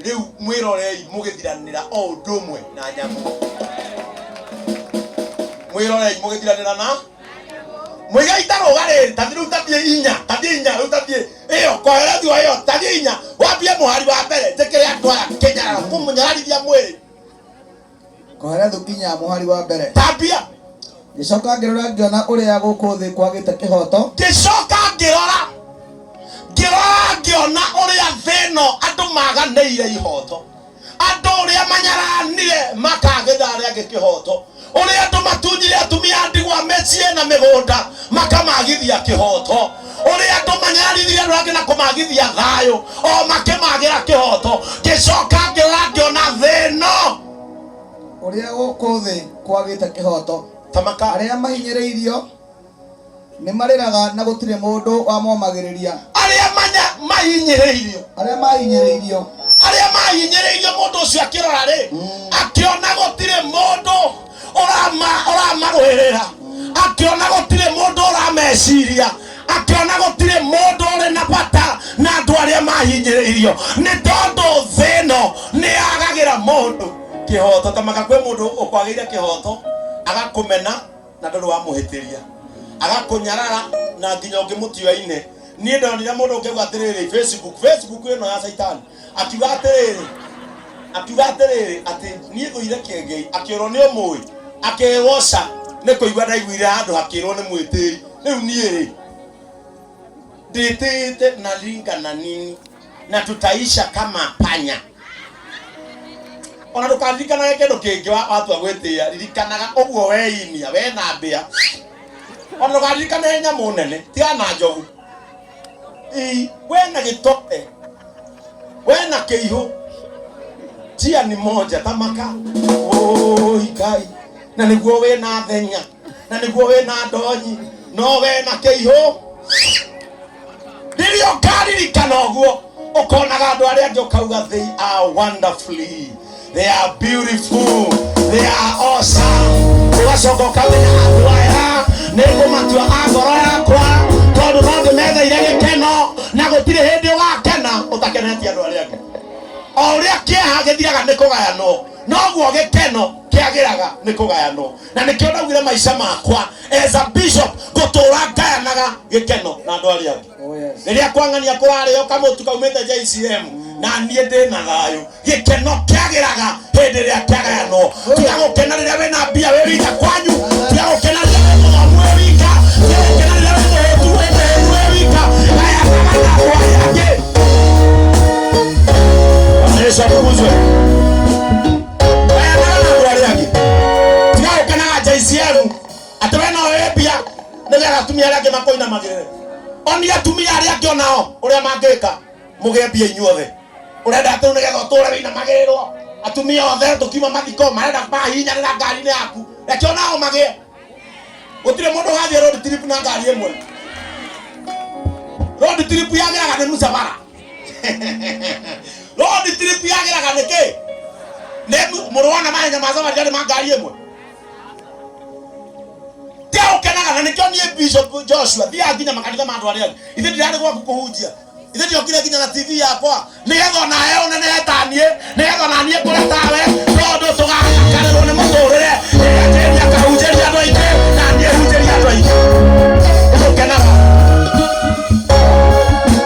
Rĩu mwĩrorei mũgĩthiranĩra o ũndũ ũmwe na nyamũ, mwĩrorei mũgĩthiranĩra na mũigai ta rũga rĩrĩ. Tathi rĩu, tathiĩ inya, tathiĩ inya rĩu, tathiĩ ĩyo koherethu ĩyo, tathiĩ inya wambie mũhari wa mbere njĩkĩre andũ aya kĩnyararo kũmũnyararithia mwĩrĩ. Koherethu 4 mũhari wa mbere. Tambia. Ngĩcoka ngĩrora ngĩona ũrĩa gũkũ thĩ kwagĩte kĩhoto. Ngĩcoka ngĩrora ngĩona ũrĩa thĩ ĩno andũ maganĩire ihoto, andũ ũrĩa manyaranire makagĩra arĩa angĩ kĩhoto, ũrĩa andũ matunyire atumia a ndigwa mĩciĩ na mĩgũnda makamagithia kĩhoto, ũrĩa andũ manyararithire andũ angĩ na kũmagithia thayũ o makĩmagĩra kĩhoto. Ngĩcoka ngĩrora ngĩona thĩ ĩno ũrĩa gũkũ thĩ kwagĩte kĩhoto. Tamaka. Arĩa mahinyĩrĩirio nĩ marĩraga na gũtirĩ mũndũ wamomagĩrĩria. Arĩa manya mahinyĩrĩirio, arĩa mahinyĩrĩirio, arĩa mahinyĩrĩirio, mũndũ ũcio akĩrora rĩ, akĩona gũtirĩ mũndũ ũramarũĩrĩra, akĩona gũtirĩ mũndũ ũrameciria, akĩona gũtirĩ mũndũ ũrĩ na bata na andũ arĩa mahinyĩrĩirio, nĩ tondũ thĩ ĩno nĩ yagagĩra mũndũ kĩhoto. Tamaka, kwĩ mũndũ ũkwagĩire kĩhoto agakũmena na ndũrĩ wamũhĩtĩria, agakũnyarara na nginya ũngĩmũtua-inĩ. Niĩ ndonire mũndũ ũngĩuga atĩrĩrĩ Facebook ĩno ya Caitani, akiuga atĩrĩrĩ atĩ niĩ thũire Kĩengei. Akĩrwo nĩ ũmũĩ, akĩrwo ca nĩ kũigua ndaiguire handũ hakĩrwo nĩ mwĩtĩi. Rĩu niĩ rĩ ndĩtĩĩte na ringa na nini na tutaisha kama panya. Ona ndũkaririkanage kĩndũ kĩngĩ watua gwĩtĩĩa, ririkanaga ũguo weinia we na mbĩa. Ona ndũkaririkanage nyamũ nene, tigana na njogu. Ii, we na gĩtoe, we na kĩihũ, njia ni moja. Tamaka, oi Ngai, na nĩguo wĩ na thenya na nĩguo wĩ na ndonyi, no we na kĩihũ. Rĩrĩa ũkaririkana ũguo, ũkonaga andũ arĩa angĩ ũkauga, "They are wonderfully, they are beautiful, they are awesome." Ũgacoka ũkamenya andũ aya nĩ ngũmatua a ngoro yakwa, tondũ no ndĩmetheire gĩkeno, na gũtirĩ hĩndĩ ũgakena ũtakenetie andũ arĩa angĩ. O ũrĩa kĩeha gĩthiraga nĩ kũgayanwo, noguo gĩkeno kĩagĩraga nĩ kũgayanwo. Na nĩkĩo ndaugire maica makwa as a bishop ngũtũra ngayanaga gĩkeno na andũ arĩa angĩ. Oh, yes. Rĩrĩa kwang'ania kũrarĩo kamũtu kaumĩte JCM na niĩ ndĩ na thayũ, gĩkeno kĩagĩraga hĩndĩ ĩrĩa kĩagayanwo. Tiga gũkena rĩrĩa wĩna mbia wĩ wika kwanyu, tiga gũkena rĩrĩa wĩ mũthomu wĩ wika, tiga gũkena rĩrĩa wĩ mũhũtu wĩ mũhũtu wĩ wika. Gayanaga na andũ arĩa angĩ. Bwana Yesu atukuzwe. Gayanaga na andũ arĩa angĩ. Tiga gũkenaga JCM atĩ we no wĩ mbia nĩgetha atumia arĩa angĩ makũinamagĩrĩre. Onia atumia arĩa angĩ onao ũrĩa mangĩka mũgĩe mbia inyuothe. Ũrenda atĩ rĩu nĩgetha ũtũre wĩinamagĩrĩrwo, atumia othe tũkiuma mathiko marenda mahihinyarĩra ngari-inĩ yaku. Reke onao magĩe. Gũtirĩ mũndũ ũgathiĩ road trip na ngari ĩmwe. Road trip yagĩraga nĩ mũcabara. Road trip yagĩraga nĩ kĩ? Nĩ mũrũ wona mahenya ma safari arĩ ma ngari ĩmwe. Tia ũkenaga. Na nĩkĩo niĩ Bishop Joshua thiaga nginya makanitha ma andũ arĩa angĩ. Ithe ndirarĩ gwaku kũhunjia, ithe ndiokire nginya na TV yakwa nĩgetha onawe ũnenehe ta niĩ, nĩgetha ona niĩ ngũre tawe, tondũ tũgathakarĩrwo nĩ mũtũrĩre rĩrĩa Jane akahunjĩria andũ aingĩ na niĩ hunjĩria andũ aingĩ. Ũkenaga.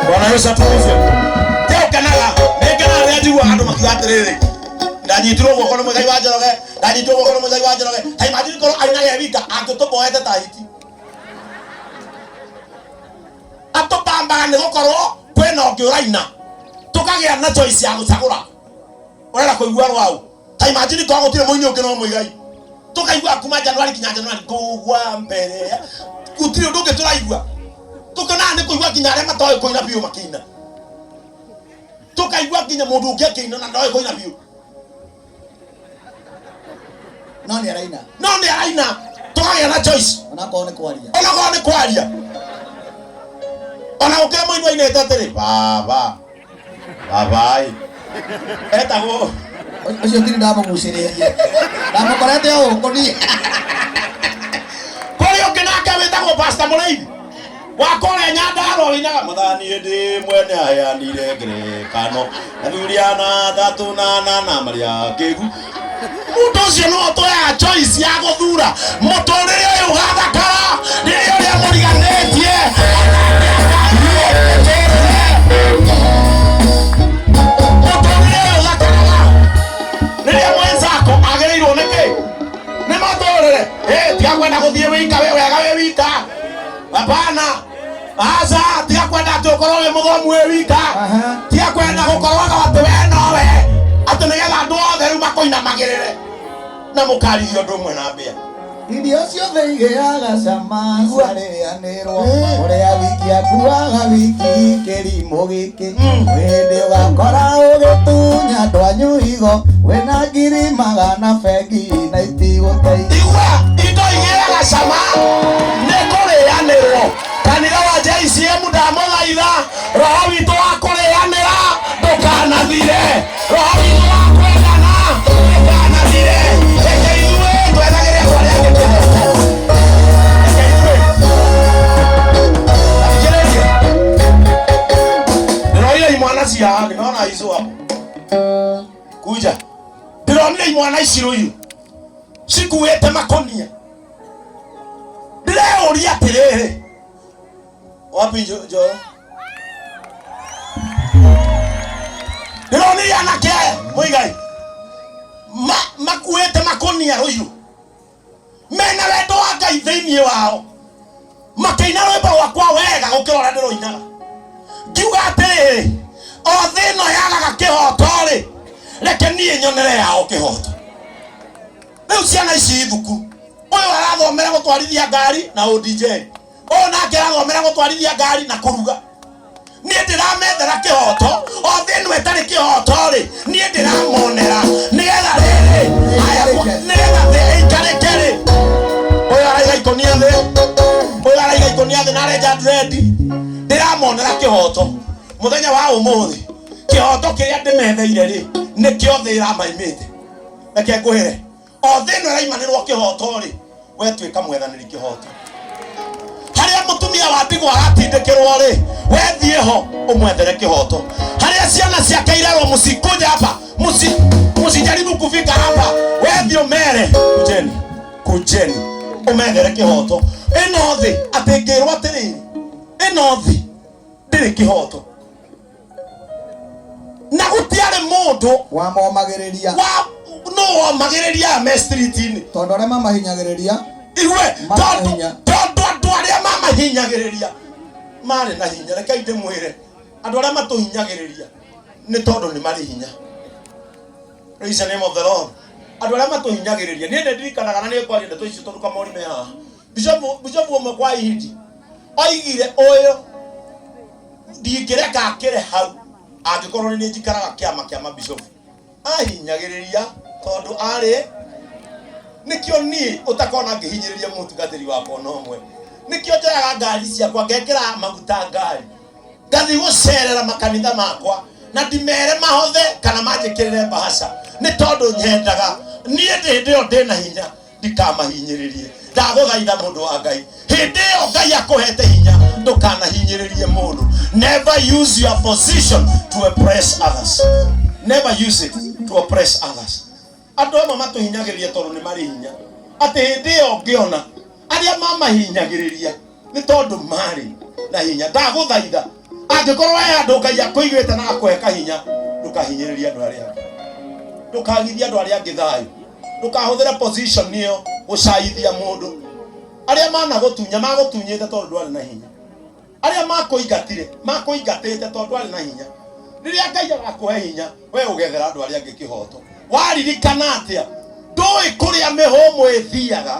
Bwana Yesu atukuzwe. Tia ũkenaga. Nĩngenaga rĩrĩa njiguaga andũ makiuga atĩrĩrĩ, "Ndanyitirwo guoko nĩ Mũigai wa Njoroge, ndanyitirwo guoko nĩ Mũigai wa Njoroge." Ta imagine korwo ainaga e wika, angĩtũboete ta hiti. Atũpambaga nĩ gũkorwo kwĩna ũngĩ ũraina, tũkagĩa na choice ya gũcagũra. Ũrenda kũigua rwaũ? Ta imagine korwo gũtirĩ mũini ũngĩ no Mũigai. Tũkaigua kuma January nginya January ngũgwa mbere. Gũtirĩ ũndũ ũngĩ tũraigua. Tũkenaga nĩ kũigua nginya arĩa matoĩ kũina biũ makĩina. Tũkaigua nginya mũndũ ũngĩ akĩina na ndoĩ kũina biũ. No nĩ araina. No nĩ araina. Tũkagĩa na choice. Onakorwo nĩ kwaria. Onakorwo nĩ kwaria. Ona gũkĩra mũini wainĩte atĩrĩ baba babai etagwo Ũcio tiri ndamũgucĩrĩirie. Ndamũkorete o gũkũ niĩ. Kũrĩ ũngĩ nake wĩtagwo Pastor Mũrĩithi wa kũrĩa Nyandarua wĩinaga Mwathani hĩndĩ ĩmwe nĩaheanire ngerekano athuri ana atatũ na anana marĩ akĩgu. Mũndũ ũcio nĩwe ũtũheaga choice ya gũthura mũtũrĩre ũyũ ũgathakara rĩrĩa ũrĩa mũriganĩtie mũtũrĩre ũyũ ũthakaraga rĩrĩa mwenzako agĩrĩirwo nĩkĩ nĩ matũrĩre. Eh, tiga kwenda gũthiĩ wika we wega wĩ wika. Hapana. Aca, tiga kwenda atĩ ũkorwo wĩ mũthomu wĩ wika. Tiga kwenda gũkorwo atĩ we nowe. Atĩ nĩgetha andũ othe rĩu makũinamagĩrĩre. Na mũkarithio ũndũ ũmwe na mbĩa. Irio ciothe igĩaga cama ciarĩanĩrwo. Ũrĩa wiki akuaga wiki kĩrimũ gĩkĩ. Hĩndĩ ũgakora ũgĩtunya andũ anyu higo. Wĩna ngiri magana bengi na itigũteithia. Igua indo igĩaga cama nĩ kũrĩanĩrwo. Kanitha wa JCM ndamũthaitha, roho witũ wa kũrĩanĩra ndũkanathire, roho witũ wa kwendana ndũkanathire. Reke ithuĩ twethagĩre andũ arĩa angĩ kĩhooto. Reke ithuĩ thikĩrĩria. Ndĩronire imwana cia haha, ndĩrona icio hapo kuja, ndĩronire imwana ici rũiru cikuĩte makonia. Ndĩreyũria atĩrĩrĩ, wapi Njoro? Ndĩronire anake aya Mũigai makuĩte makonia rũiru, mena wendo wa Ngai thĩinĩ wao, makĩina rwĩmbo rwakwa wega gũkĩra ũrĩa ndĩrũinaga. Ngiuga atĩrĩrĩ, o thĩ ĩno yagaga kĩhoto-rĩ, reke niĩ nyonere yao kĩhoto. Rĩu ciana ici thuku, ũyũ arathomera gũtwarithia ngari na ODJ, ũyũ nake arathomera gũtwarithia ngari na kũruga. Niĩ ndĩramethera kĩhoto, o thĩ ĩno ĩtarĩ kĩhoto-rĩ, niĩ ndĩramonera nĩgetha rĩrĩ, haya, nĩgetha thĩ ĩikarĩke rĩ. Ũyũ araiga ikũnia thĩ, ũyũ araiga ikũnia thĩ na arenja dread. Ndĩramonera kĩhoto mũthenya wa ũmũthĩ. Kĩhoto kĩrĩa ndĩmetheire rĩ, nĩkĩo thĩ ĩramaimĩte. Reke ngwĩre, o thĩ ĩno ĩraimanĩrwo kĩhoto rĩ, we tuĩka mwethanĩri kĩhoto. Harĩa mũtumia wa ndigwa aratindĩkĩrwo rĩ, we thiĩ ho ũmwethere kĩhoto. Harĩa ciana ciake irerwo mũcikuje hapa, mũcijaribu kufika hapa, we thiĩ ũmere kujeni, kujeni, ũmethere kĩhoto. Ĩno thĩ atĩ ngĩrwo atĩrĩrĩ, ĩno thĩ ndĩrĩ kĩhoto. Na gũtiarĩ mũndũ wamomagĩrĩria. Wa no womagĩrĩria aya me street-inĩ. Tondũ arĩa mamahinyagĩrĩria Igue, Marĩ na hinya. Tondũ andũ arĩa mamahinyagĩrĩria marĩ na hinya. Rekei ndĩmwĩre, andũ arĩa matũhinyagĩrĩria nĩ tondũ nĩ marĩ hinya. Praise the name of the Lord. Andũ arĩa matũhinyagĩrĩria, niĩ nĩ ndirikanaga na nĩ ngwaria ndeto icio tondũ kamori me haha. Bishop ũmwe kwa Ihindi oigire ũyũ, ndingĩreka akĩre hau angĩkorwo nĩ njikaraga kĩama kĩa mabishopu. Ahinyagĩrĩria tondũ arĩ nĩkĩo niĩ ũtakona ngĩhinyĩrĩria mũtungatĩri wakwa ona ũmwe. Nĩkĩo njoyaga ngari ciakwa ngekĩra maguta ngari ngathiĩ gũcerera makanitha makwa na ndimere mahothe kana manjĩkĩrĩre mbahaca, nĩ tondũ nyendaga niĩ hĩndĩ ĩyo ndĩna hinya ndikamahinyĩrĩrie. Ndagũthaitha mũndũ wa Ngai, hĩndĩ ĩyo Ngai akũhete hinya ndũkanahinyĩrĩrie mũndũ. Never use your position to oppress others. Never use it to oppress others. Andũ amwe matũhinyagĩrĩria tondũ nĩ marĩ hinya, atĩ hĩndĩ ĩyo ngĩona arĩa mamahinyagĩrĩria nĩ tondũ marĩ na hinya. Ndagũthaitha, angĩkorwo he handũ Ngai akũigĩte na akũhe kahinya, ndũkahinyĩrĩrie andũ arĩa angĩ, ndũkagithie andũ arĩa angĩ thayũ, ndũkahũthĩre position ĩyo gũcaithia mũndũ. Arĩa managũtunya magũtunyĩte tondũ ndwarĩ na hinya, arĩa makũingatire makũingatĩte tondũ ndwarĩ na hinya. Rĩrĩa Ngai agakũhe hinya, we ũgethera andũ arĩa angĩ kĩhoto. Waririkana atĩa? Ndũĩ kũrĩa mĩhũmũ ĩthiaga,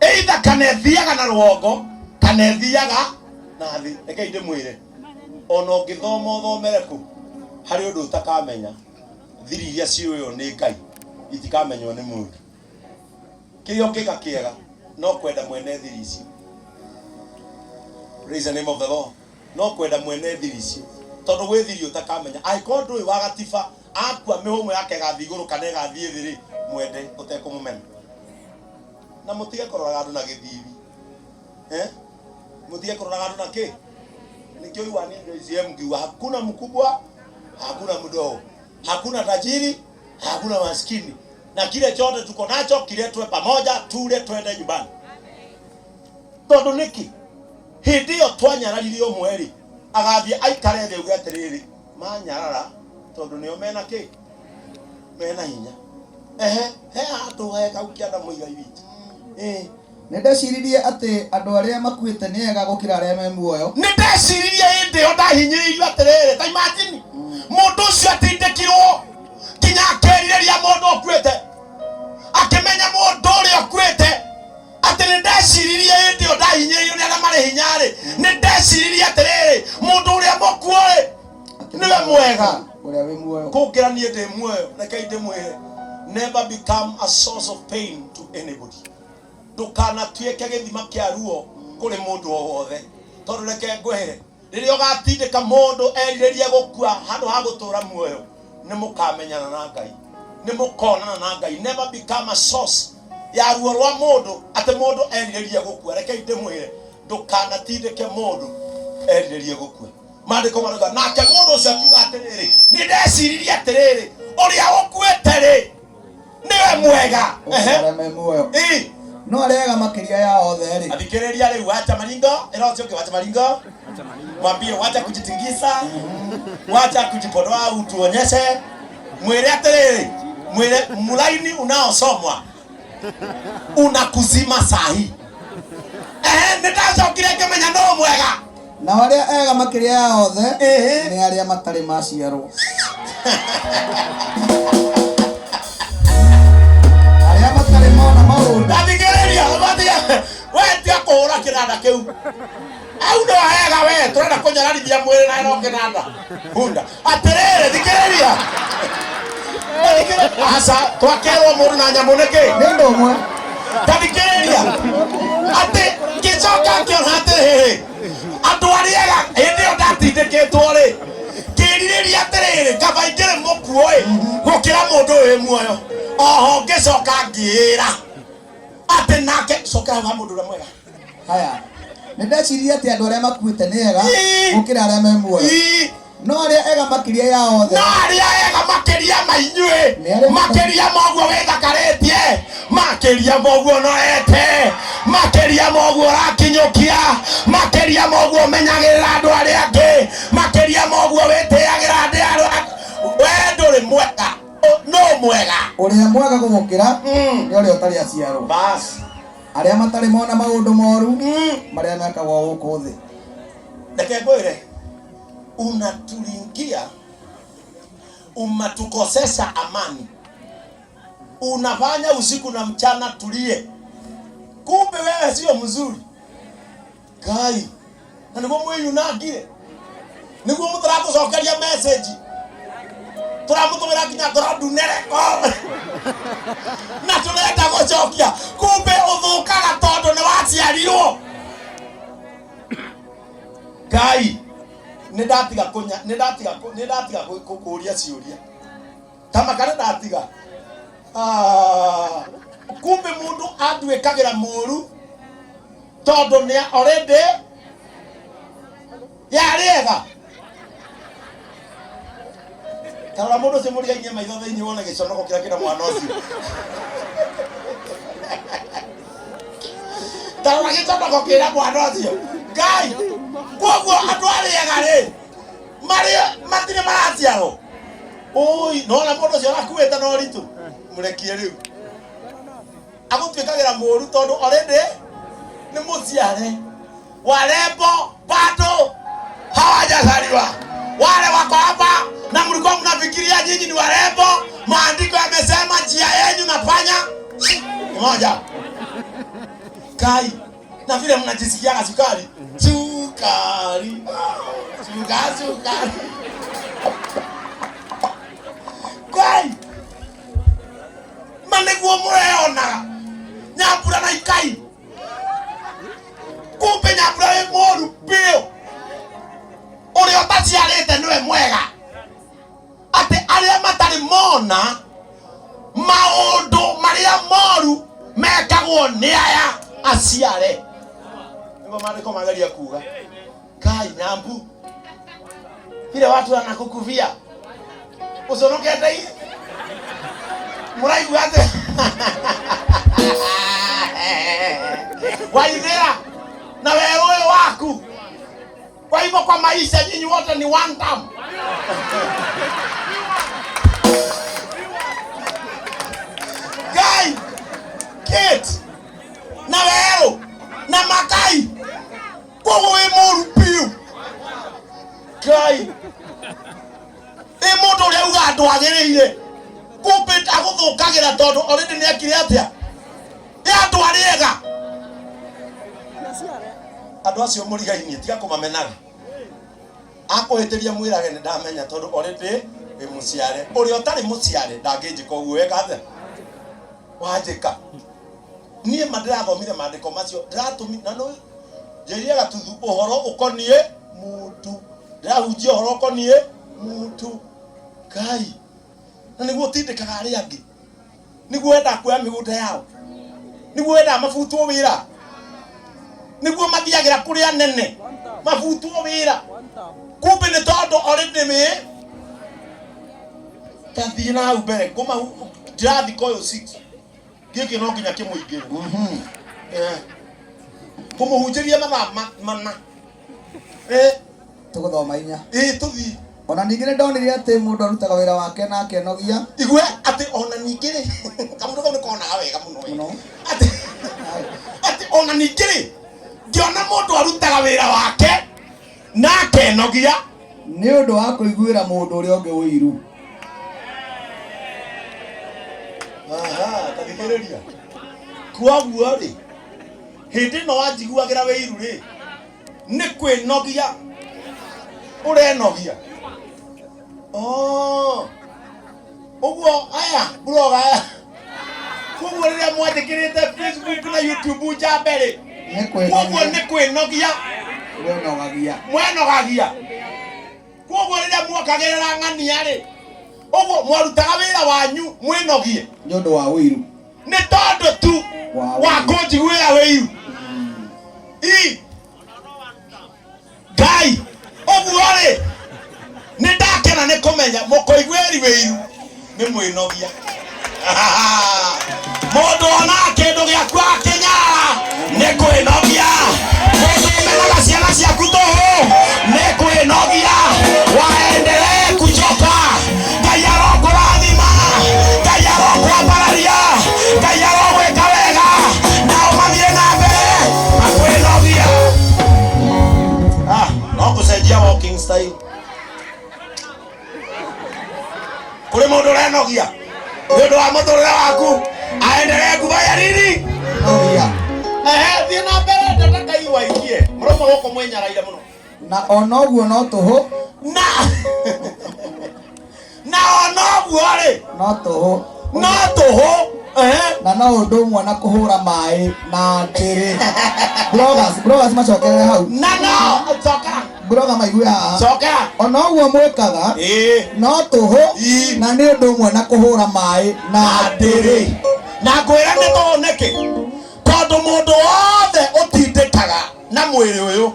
either kana ĩthiaga na rũgongo kana ĩthiaga na thĩ. Rekei ndĩmwĩre, ona ũngĩthoma ũthomere kũ, harĩ ũndũ ũtakamenya. Thiri iria ciũĩo nĩ Ngai itikamenywo nĩ mũndũ. Kĩrĩa ũngĩka kĩega no kwenda mwene thiri icio. Praise the name of the Lord. No kwenda mwene thiri icio, tondũ gwĩ thiri ũtakamenya. Angĩkorwo ndũĩ wa gatiba akua mĩhũmũ yake ĩgathiĩ igũrũ kana ĩgathiĩ thĩ rĩ, mwende ũtekũmũmena. Na mũtige kũroraga andũ na gĩthithi. Eh? Mũtige kũroraga andũ na kĩ? Nĩkĩo iwani JCM ngiuga hakuna mkubwa, hakuna mdogo, hakuna tajiri, hakuna maskini, na kile chote tuko nacho kiletwe pamoja, tule twende nyumbani. Tondũ nĩkĩ? Hĩndĩ ĩyo twanyararire ũmwe rĩ, agathiĩ aikare thĩ auge atĩrĩrĩ, manyarara tondũ nĩo mena kĩ? Mena hinya. Ehe, he handũ he kau kĩanda mũigai witũ. Ĩĩ. Nĩ ndeciririe atĩ andũ arĩa makuĩte nĩ ega gũkĩra arĩa me muoyo. Nĩ ndeciririe hĩndĩ ĩyo ndahinyĩrĩirio atĩrĩrĩ, ta imagine mũndũ ũcio atindĩkirwo nginya akerirĩria mũndũ ũkuĩte, akĩmenya mũndũ ũrĩa ũkuĩte atĩ nĩ ndeciririe hĩndĩ ĩyo ndahinyĩrĩirio nĩ arĩa marĩ hinya-rĩ, nĩ ndeciririe atĩrĩrĩ, mũndũ ũrĩa mũkuũ-rĩ nĩwe mwega Ũrĩa wĩ muoyo. kũngĩra niĩ ndĩ muoyo. Rekei ndĩmwĩre, never become a source of pain to anybody. Ndũkanatuĩke gĩthima kĩa ruo kũrĩ mũndũ o wothe, tondũ reke ngwĩre, rĩrĩa ũgatindĩka mũndũ erirĩrie gũkua handũ ha gũtũũra muoyo, nĩ mũkamenyana na Ngai, nĩ mũkonana na Ngai. Never become a source ya ruo rwa mũndũ atĩ mũndũ erirĩrie gũkua. Rekei ndĩmwĩre, ndũkanatindĩke mũndũ erirĩrie gũkua. Maandĩko marauga, nake mũndũ ũcio akiuga atĩrĩrĩ, nĩ ndeciririe atĩrĩrĩ, ũrĩa ũkuĩte rĩ nĩwe mwega. Gũkĩra arĩa me muoyo. Ĩĩ. No arĩa ega makĩria ya othe rĩ, Athikĩrĩria rĩu, wacha maringo ĩra ũcio ũngĩ, wacha maringo, mwambie wacha kujitingisa, wacha kujipodoa, utuonyeshe. Mwĩre atĩrĩrĩ, mwĩre mlaini unaosomwa unakuzima sahi. Ehe, nĩ ndacokire ngĩmenya no mwega. Nao arĩa ega makĩria ya othe Ĩhĩ. nĩ arĩa matarĩ maciarwo. Arĩa matarĩ mona maũndũ. Athikĩrĩria, matige we tiga kũhũra kĩnanda kĩu au no hega, we tũrenda kũnyararithia mwĩrĩ na ĩno kĩnanda hunda. Atĩrĩrĩ, thikĩrĩria. Thikĩrĩria. Aca twakerwo mũndũ na nyamũ nĩkĩ? Nĩ ũndũ ũmwe. Tathikĩrĩria atĩ ngĩcoka ngĩona atĩrĩrĩ, andũ arĩa ega, hĩndĩ ĩyo ndatindĩkĩtwo rĩ, ngĩrirĩria atĩrĩrĩ, kaba ingĩrĩ mũkuũ ĩ gũkĩra mũndũ ũyũ wĩ muoyo. Oho ngĩcoka ngĩĩra atĩ nake cokera hau ha mũndũ ũrĩa mwega. Haya. Nĩ ndeciririe atĩ andũ arĩa makuĩte nĩ ega Ii. gũkĩra arĩa me muoyo. Ii. No arĩa ega makĩria ya othe No arĩa ega makĩria ma inyuĩ, Nĩ arĩa makĩria ma ũguo wĩthakarĩtie, makĩria ma ũguo ũnorete, makĩria ma ũguo ũrakinyũkia, makĩria ma ũguo ũmenyagĩrĩra andũ arĩa angĩ, makĩria ma ũguo wĩtĩagĩra andũ arĩa we ndũrĩ mwega. No mwega. Ũrĩa mwega gũgũkĩra nĩ ũrĩa ũtarĩ aciarwo. Bas. Arĩa matarĩ mona maũndũ moru marĩa mekagwo gũkũ thĩ. Reke ngwĩre, unaturingia, umatukosesha amani, unafanya usiku na mchana tulie, kumbe wewe sio mzuri. Ngai, na nĩguo mwĩyunangire, nĩguo mũtaratũcokeria message, tũramũtũmĩra nginya ngoro ndunere na tũrenda gũcokia, kumbe ũthũkaga tondũ nĩ waciarirwo. Ngai, nĩ ndatiga kũnya, nĩ ndatiga nĩ ndatiga kũria ciũria kama kana ndatiga. Ah, kumbe mũndũ anduĩkagĩra mũru tondũ nĩ already yarĩ ega. Tarora mũndũ ũcio mũrigainie maitho thĩinĩ, wone gĩconoko kĩrĩa kĩna mwana ũcio. Tarora gĩconoko kĩna mwana ũcio. Ngai, koguo andũ arĩa ega rĩ, marĩ matirĩ maraciarwo. Ũi, nona mũndũ ũcio arakuĩte na ũritũ, mũrekie rĩu agũtuĩkagĩra mũru tondũ already nĩ mũciare. Warembo bado hawajazaliwa. Wale wako hapa na mlikuwa mnafikiria nyinyi ni warembo, maandiko yamesema njia yenyu nafanya moja. Kai, na vile mnajisikiaga sukari, sukari, sukari, sukari. Kai, ma nĩguo mũreonaga Nyambura na Ikai. Kumbe Nyambura wĩ mũru biũ, ũrĩa ũtaciarĩte nĩwe mwega. Atĩ arĩa matarĩ mona maũndũ marĩa moru mekagwo nĩ aya aciare, nĩguo maandĩko mageria kuga. Kai Nyambu, vile watu wanakukuvia uconokete i mũraigua atĩ Waithera na werũ ũyũ waku. Kwa hivyo kwa maisha nyinyi wote ni one term. Guy, Kate, na werũ na Makai, koguo wĩ mũru biũ. Ngai, ĩ mũndũ ũrĩa uga ndwagĩrĩire, kumbe agũthũkagĩra tondũ already nĩ ekire atĩa? Ĩ andũ arĩa ega, andũ acio mũrigainie, tiga kũmamenaga. Akũhĩtĩria mwĩrage nĩ ndamenya tondũ already wĩ mũciare. Ũrĩa ũtarĩ mũciare ndangĩnjĩka ũguo. Weka atĩa? Wanjĩka. Niĩ ma ndĩrathomire maandĩko macio ndĩratũmi na nĩ njĩrire Gatuthu ũhoro ũkoniĩ mũndũ, ndĩrahunjia ũhoro ũkoniĩ mũndũ. Ngai, na nĩguo ũtindĩkaga arĩa angĩ, nĩguo wendaga kuoya mĩgũnda yao, nĩguo wendaga mabutwo wĩra, nĩguo mathiagĩra kũrĩa anene mabutwo wĩra. Kumbe nĩ tondũ already wĩ tathiĩ na hau mbere ngũma ndĩrathika ũyũ 6 gĩkĩ no nginya kĩmũingĩre. Kũmũhunjĩria mathaa mana. Tũgũthoma 4. Ĩ tũthiĩ. Ona ningĩ nĩ ndonire atĩ mũndũ arutaga wĩra wake na akenogia. Igue atĩ ona ningĩ rĩ, kamũndũ kau nĩ konaga wega mũno ĩ. Mũno. Atĩ ona ningĩ rĩ, ngĩona mũndũ arutaga wĩra wake na akenogia nĩ ũndũ wa kũiguĩra mũndũ ũrĩa ũngĩ ũiru. Aha, ta thikĩrĩria. Kwoguo rĩ, hĩndĩ ĩno wanjiguagĩra wĩiru rĩ, nĩ kwĩnogia ũrenogia. Oh, ũguo aya blog aya, koguo rĩrĩa mwandĩkĩrĩte Facebook na YouTube njambe rĩ, Nĩ koguo kwĩnogia nĩ kwĩnogia mwĩnogagia. Mwenogagia. Koguo rĩrĩa mwokagĩrĩra ng'ania rĩ, ũguo mwarutaga wĩra wanyu mwĩnogie nĩ ũndũ wa ũiru. Nĩ tondũ tu wa wa ũiru. Kũnjiguĩra wĩiru i Ngai. Ũguo rĩ, nĩ ndakena nĩ kũmenya mũkũiguĩri wĩiru nĩ mwĩnogia. Mũndũ onaga kĩndũ gĩaku akĩnyara nĩ kwĩnogia. Mũndũ ũmenaga ciana ciaku tũhũ nĩ kwĩnogia. Waendelee kuchoka. Ngai arokũrathima, Ngai arokwambararia, Ngai arogwĩka wega, nao mathiĩ na mbere akwĩnogia. Ah, no gũcenjia walking style. Kũrĩ mũndũ ũrenogia nĩ ũndũ wa mũtũrĩre waku, aendelee kufanya nini? Nogia. Ehe, thiĩ na mbere, ndataka iwaikie mũromo gũkũ mwĩnyaraire mũno. Na ona ũguo no tũhũ. Na ona ũguo rĩ, no tũhũ. No tũhũ. Ehe. Na no ũndũ ũmwe na kũhũra maĩ na ndĩrĩ. Bloggers macokerere hau. Na no cokera. Blogger maigue haha. Cokera. Ona ũguo mwĩkaga no tũhũ na nĩ ũndũ ũmwe na kũhũra maĩ na ndĩrĩ. Na ngwĩra nĩ tũhũ nĩkĩ? Tondũ mũndũ wothe ũtindĩkaga na mwĩrĩ ũyũ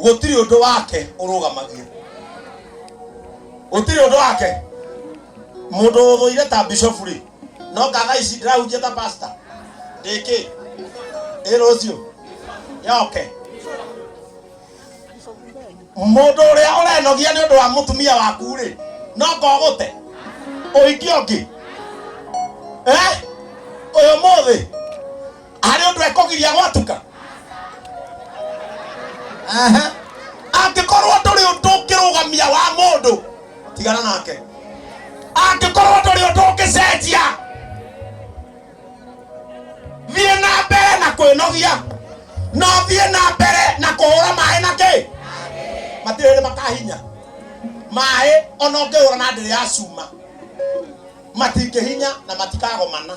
gũtirĩ ũndũ wake ũrũgamagia, gũtirĩ ũndũ wake. Mũndũ ũthũire ta bishop rĩ, no ngatha ici ndĩrahunjia ta pastor ndĩkĩ ĩ rũciũ yoke. Mũndũ ũrĩa ũrenogia nĩ ũndũ wa mũtumia waku rĩ, no ngogũte ũhiki ũngĩ. Ũyũ mũthĩ harĩ ũndũ ekũgiria gwatuka. Angĩkorwo ndũrĩ ũndũ ũngĩrũgamia wa mũndũ. Tigana nake. Angĩkorwo ndũrĩ ũndũ ũngĩcenjia, thiĩ na mbere na kwĩnogia, no thiĩ na mbere na kũhũra maĩ na kĩ matirĩ hĩndĩ makahinya maĩ, ona ũngĩhũra na ndĩrĩ ya cuma matingĩhinya na matikagomana.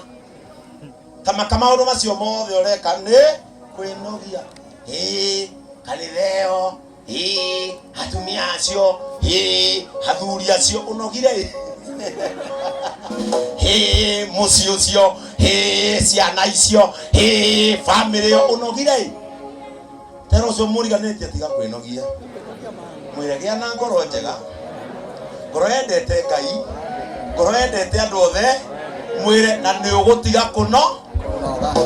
Tamaka maũndũ macio mothe ũreka nĩ kwĩnogia. Ĩĩ kanitha ĩyo, ĩĩ atumia acio, ĩĩ athuri acio, ũnogire ĩ, ĩĩ mũciĩ ũcio, ĩĩ ciana icio, ĩĩ bamĩrĩ ĩyo, ũnogire ĩ. Tera ũcio mũriganĩtie, tiga kwĩnogia. Mwĩre gĩa na ngoro njega, ngoro yendete Ngai, ngoro yendete andũ othe. Mwĩre na nĩ ũgũtiga kũno.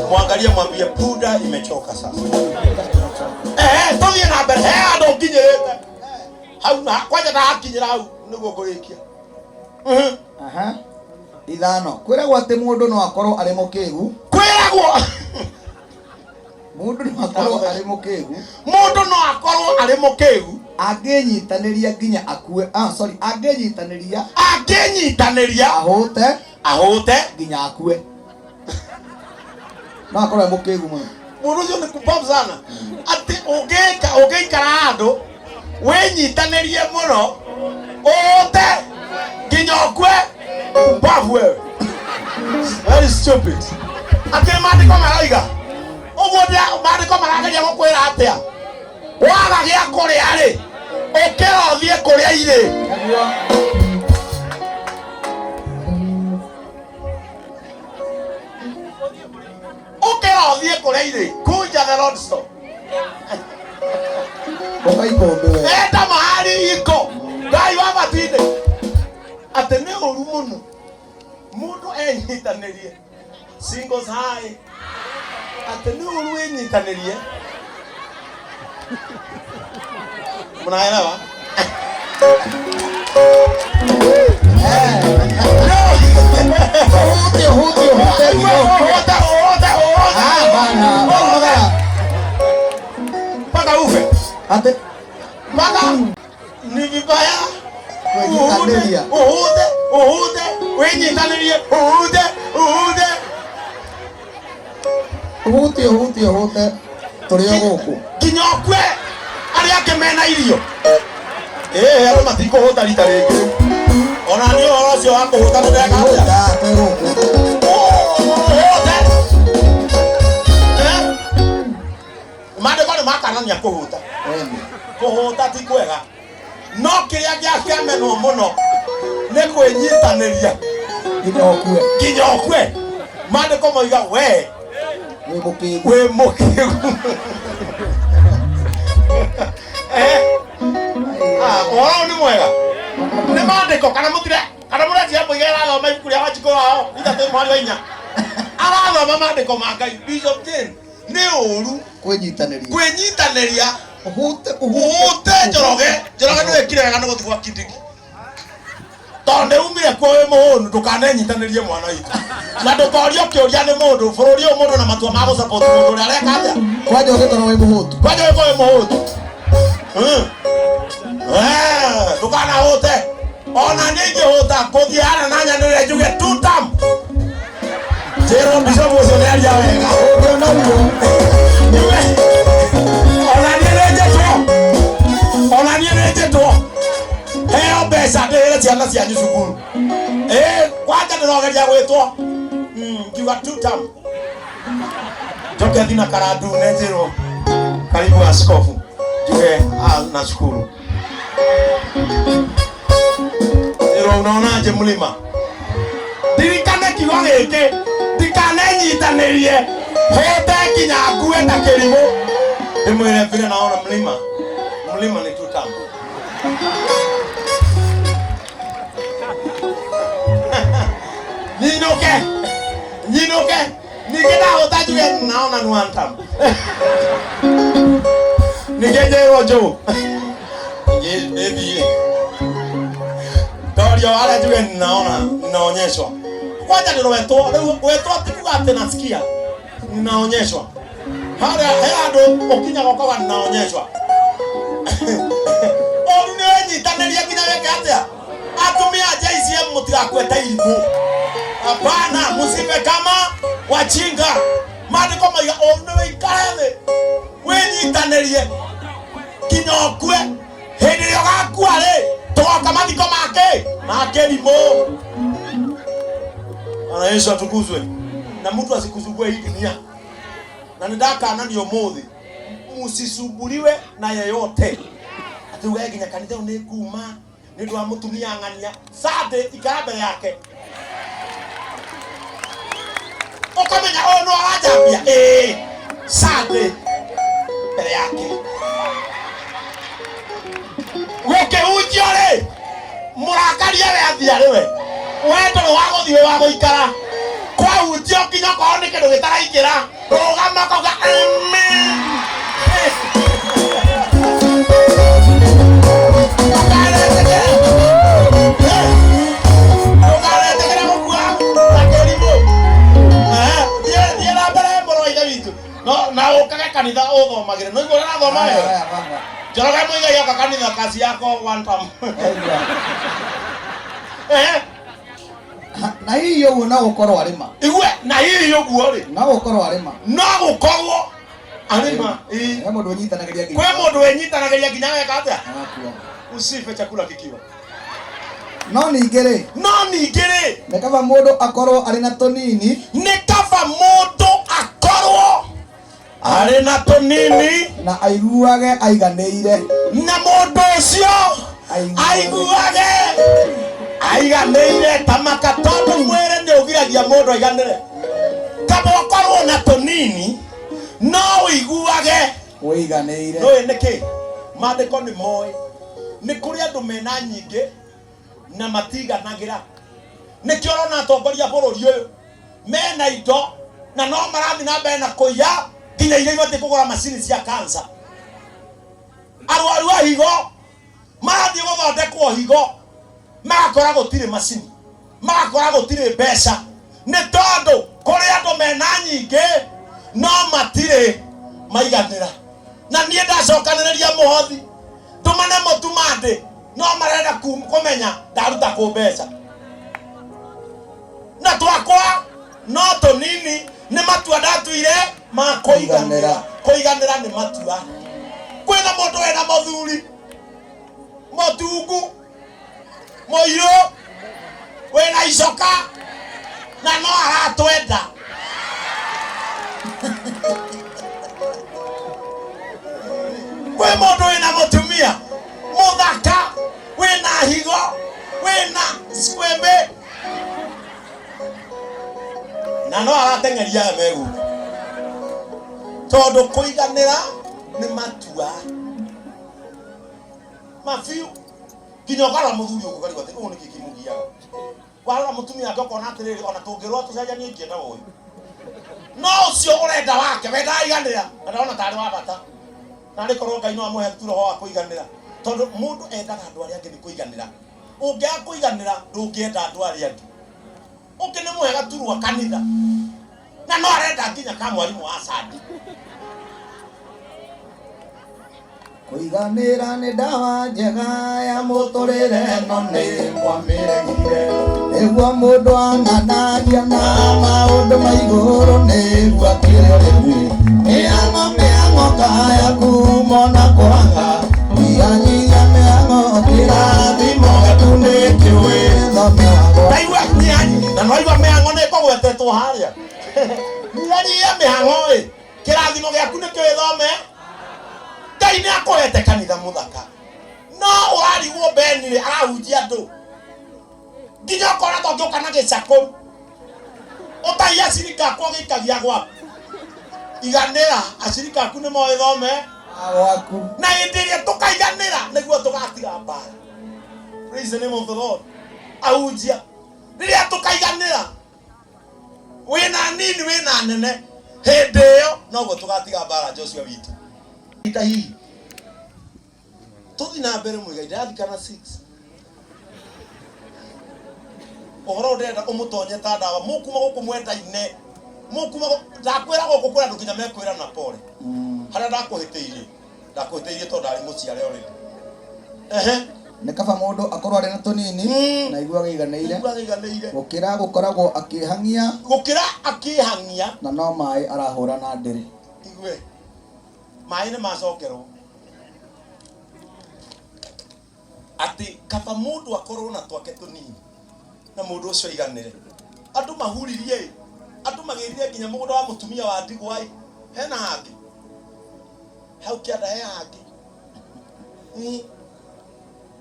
Mwangalie, mwambie punda imechoka sasa. Tũthiĩ na mbere. He handũ nginyĩrĩte hau na kwanja ndakinyĩra hau nĩguo ngũrĩkia. Aha. Ithano, kwĩragwo atĩ mũndũ no akorwo arĩ mũkĩgu. Kwĩragwo Mũndũ no akorwo arĩ mũkĩgu. Mũndũ no akorwo arĩ mũkĩgu. Angĩnyitanĩria nginya akue, ah, sorry, angĩnyitanĩria. Angĩnyitanĩria. Ahũte. Ahũte. Nginya akue, no akorwo arĩ mũkĩgu mũno. Mũndũ ũcio nĩ kupop sana, atĩ ũngĩka ũngĩikara handũ wĩnyitanĩrie mũno ũhũte nginya ũkue. Pumbavu wewe, very stupid. Atĩ maandĩko maraiga ũguo? Maandĩko marageria gũkwĩra atĩa? Waga gĩa kũrĩa rĩ, ũkĩra ũthiĩ kũrĩa irĩ. Nĩguo. Ũkĩra ũthiĩ kũrĩa irĩ, kunja the Lord store. Ũka ikũmbĩ we. Enda mahali iko Ngai wa matu-inĩ. Atĩ nĩ ũru mũno mũndũ enyitanĩrie. Singles high. Atĩ nĩ ũru wĩnyitanĩrie. Mnaelewa? Ũhũte, ũhũte, ũhũte nginya ũkue. Ũhũte, ũhũte, ũhũte. Ah, bana. Ũhũte. Mpaka ufe. Atĩ Mpaka ni vibaya. Kwĩnyitanĩria. Ũhũte, ũhũte, wĩnyitanĩrie, ũhũte, ũhũte. Ũhũte, ũhũte, ũhũte, tũrĩ o gũkũ. Nginya ũkue, arĩa angĩ mena irio. Ĩĩ, andũ matikũhũta rita rĩngĩ. Ona niĩ ũhoro ũcio wa kũhũta nĩ ndeka atĩa? Ũhũta twĩ gũkũ. Ũhũte. Eh? Maandĩko nĩ makanania kũhũta. Eni. Kũhũta ti kwega, no kĩrĩa gĩa kĩamenwo mũno nĩ kwĩnyitanĩria. Nginya ũkue. Nginya ũkue. Maandĩko moiga we Wĩ mũkĩgu. Wĩ mũkĩgu. Eh? Ah, ũhoro ũyũ nĩ mwega, nĩ maandĩko kana mũtire kana mũretia mũiga arathoma ibuku rĩa Wanjikũ wao 3 mweri wa 4, arathoma maandĩko ma Ngai. Bishop Jane, nĩ ũru Kwĩnyitanĩria. Kwĩnyitanĩria. Ũhũte, ũhũte. Ũhũte. Njoroge, Njoroge, nĩ wĩkire wega nĩ gũthiĩ gwa Kindiki, tondũ nĩ umire kuo wĩ mũhũnu. Ndũkanenyitanĩrie, mwana witũ, na ndũkorio kĩũria nĩ mũndũ bũrũri ũyũ. Mũndũ na matua ma gũsupport mũndũ ũrĩa areka atĩa? Kwanja ũngĩkorwo wĩ mũhũtu. Kwanja wĩko wĩ mũhũtu. Eh, ndũkanahũte. Ona niĩ ingĩhũta ngũthiĩ harĩa na nyanĩrĩre njuge tutam, njĩrwo bishop ũcio nĩaria wega. Ũngĩona ruo. Njuge ona niĩ nĩnjĩtwo, ona niĩ nĩnjĩtwo heo mbeca ndĩhĩre ciana cianyu cukuru. Ĩ kwanja ndĩrogeria gwĩtwo, ngiuga tutam, njoke thina karandu nenjĩrwo karibu askofu, njuge ah, nashukuru. Ĩrwo unaonaje mlima? Ndirikane kiugo gĩkĩ, ndikanenyitanĩrie hũte nginya ngue ta kĩrimũ. Ndĩmwĩre vile naona mlima, mlima ni tutam. Nyinũke, nyinũke. Ningĩ ndahũta njuge naona ni one time, ningĩ njĩrwo njũ nĩthiĩ ndorio harĩa njuge naona ninaonyeshwa. Kwanza ndĩrwetwo rĩu, gwetwo ti kuga atĩ nasikia ninaonyeshwa. Harĩa he handũ ũkinyaga ũkauga ninaonyeshwa. Ũru nĩ wĩnyitanĩrie nginya wĩke atĩa? Atumia a JCM mũtigakue ta irimũ. Hapana, musife kama wachinga. Maandĩko maiga ũũ nĩ wĩikare thĩ wĩnyitanĩrie nginya ũkue. Hĩndĩ ĩrĩa ũgakua rĩ, tũgoka mathiko make ma kĩrimũ. Bwana Yesu atukuzwe. Na mtu asikusumbue hii dunia. Na nĩndakanania ũmũthĩ, musisumbuliwe na yeyote atĩ uge nginya kanitha ĩyo nĩ nguma nĩ ũndũ wa mũtumia ng'ania. Sunday ikara mbere yake ũkamenya ũyũ nĩ aranjambia ĩĩ, Sunday mbere yake gũkĩhunjio rĩ, mũrakarie we athiĩ arĩ we, we ndũrĩ wa gũthiĩ wĩ wa gũikara. Kwahunjio nginya okorwo nĩ kĩndũ gĩtaraingĩra, rũgama kauga amen. Ndũkanetĩkĩre, ndũkanetĩkĩre gũkua ta kĩrimũ. Thiĩ na mbere mũrũ wa ithe witũ. No na ũkage kanitha ũthomagĩre. No igua ũrathoma wega. Haya, baba. Njoroge Muigai oka kanitha kazi yako one time. Aigua. Na hihi ũguo no gũkorwo arĩ ma. Igue na hihi ũguo rĩ, No gũkorwo arĩ ma. no gũkorwo arĩ ma. Ĩĩ. He mũndũ ũnyitanagĩria nginya. Kwĩ mũndũ wĩnyitanagĩria nginya ageka atĩa? Agakua. Usife chakula kikiwa. No ningĩ rĩ, No ningĩ rĩ, nĩ kaba mũndũ akorwo arĩ na tũnini nĩ kaba mũndũ akorwo arĩ na tũnini na aiguage aiganĩire. Na mũndũ ũcio aiguage aiganĩire ta maka, tondũ mwĩrĩ nĩ ũgiragia mũndũ aiganĩre. Kaba ũkorwo na tũnini no ũiguage ũiganĩire. Nũĩ nĩkĩ? Maandĩko nĩ moĩ nĩ kũrĩ andũ mena nyingĩ na matiganagĩra. Nĩkĩo ũrona atongoria a bũrũri ũyũ mena indo na no marathiĩ na mbere na kũiya nginya iria ibatiĩ kũgũra macini cia cancer. Arwaru a higo marathiĩ gũthondekwo higo magakora gũtirĩ macini, magakora gũtirĩ mbeca, nĩ tondũ kũrĩ andũ mena nyingĩ no matirĩ maiganĩra. Na niĩ ndacokanĩrĩria mũhothi ndũmane mũtu mandĩ, no marenda kũmenya ndaruta kũ mbeca, na twakwa no tũnini. Nĩ matua ndatuire ma kũiganĩra. Kũiganĩra nĩ matua. Kwĩna mũndũ wĩna mũthuri mũtungu mũirũ wĩna icoka na no aratwenda. Kwĩ mũndũ wĩna mũtumia mũthaka wĩna higo wĩna squembe na no arateng'eria aya megũka, tondũ kũiganĩra nĩ matua mabiũ. Nginya ũkarora mũthuri ũguo ũkarigwo atĩ ũũ nĩkĩ kĩmũgiaga. Warora mũtumia wake ũkona atĩrĩrĩ, ona tũngĩrũa tũcenjanie ingĩenda ũyũ, no ũcio ũrenda wake we ndaiganĩra na ndona tarĩ wa bata. Na arĩ korwo Ngai no amũhe tu roho wa kũiganĩra, tondũ mũndũ endaga andũ arĩa angĩ nĩ kũiganĩra. Ũngĩaga kũiganĩra ndũngĩenda andũ arĩa angĩ. Ũngĩ nĩ mwega turwa kanitha na no arenda nginya ka mwarimũ wa sandi. Kũiganĩra nĩ ndawa njega ya mũtũrĩre, no nĩ mwamĩregire. Nĩguo mũndũ ang'anagia na maũndũ ma igũrũ, nĩguo akĩrĩrĩrie mĩang'o mĩang'o kaya kumo na kũhanga nyihanyihia mĩang'o kĩrathimo gĩaku nĩkĩũĩ thome wagwa. Ndaigua nyihanyi na no igua mĩhang'o nĩ ĩkũgwetetwo harĩa. Nyihanyihia mĩhang'o ĩ, kĩrathimo gĩaku nĩkĩo ĩthome. Ngai nĩ akũhete kanitha mũthaka no ũrarigwo Beni rĩ arahunjia andũ nginya ũkona ta ũngĩũka na gĩcakũru ũtahia acirika aku ũgĩikagia gwaku. Iganĩra, acirika aku nĩ moĩ thome gwaku. Na hĩndĩ ĩrĩa tũkaiganĩra nĩguo tũgatiga mbara. Praise the name of the Lord. Ahunjia, rĩrĩa tũkaiganĩra, wĩna nini wĩna nene, hĩndĩ ĩyo noguo tũgatiga mbara. Joshua witũ ita hihi tũthi na mbere. Mũigai ndĩrathikana 6 ũhoro ũndĩrenda ũmũtonye ta ndawa. Mũkuma gũkũ mwendaine, mũkuma ndakwĩra gũkũ kwĩra andũ nginya mekwĩra na pole harĩa ndakũhĩtĩirie, ndakũhĩtĩirie tondũ ndarĩ mũciare already. Ehe. Nĩ kaba mũndũ akorwo arĩ na tũnini na aiguage aiganĩire Aiguage aiganĩire gũkĩra gũkoragwo akĩhang'ia gũkĩra akĩhang'ia na no maĩ arahũra na ndĩrĩ. Igue maĩ nĩ macokerwo atĩ kaba mũndũ akorwo na twake tũnini na mũndũ ũcio aiganĩre. Andũ mahuririe ĩ, andũ magĩrire nginya mũgũnda wa mũtumia wa ndigwa ĩ, hena hangĩ hau kĩanda he hangĩ.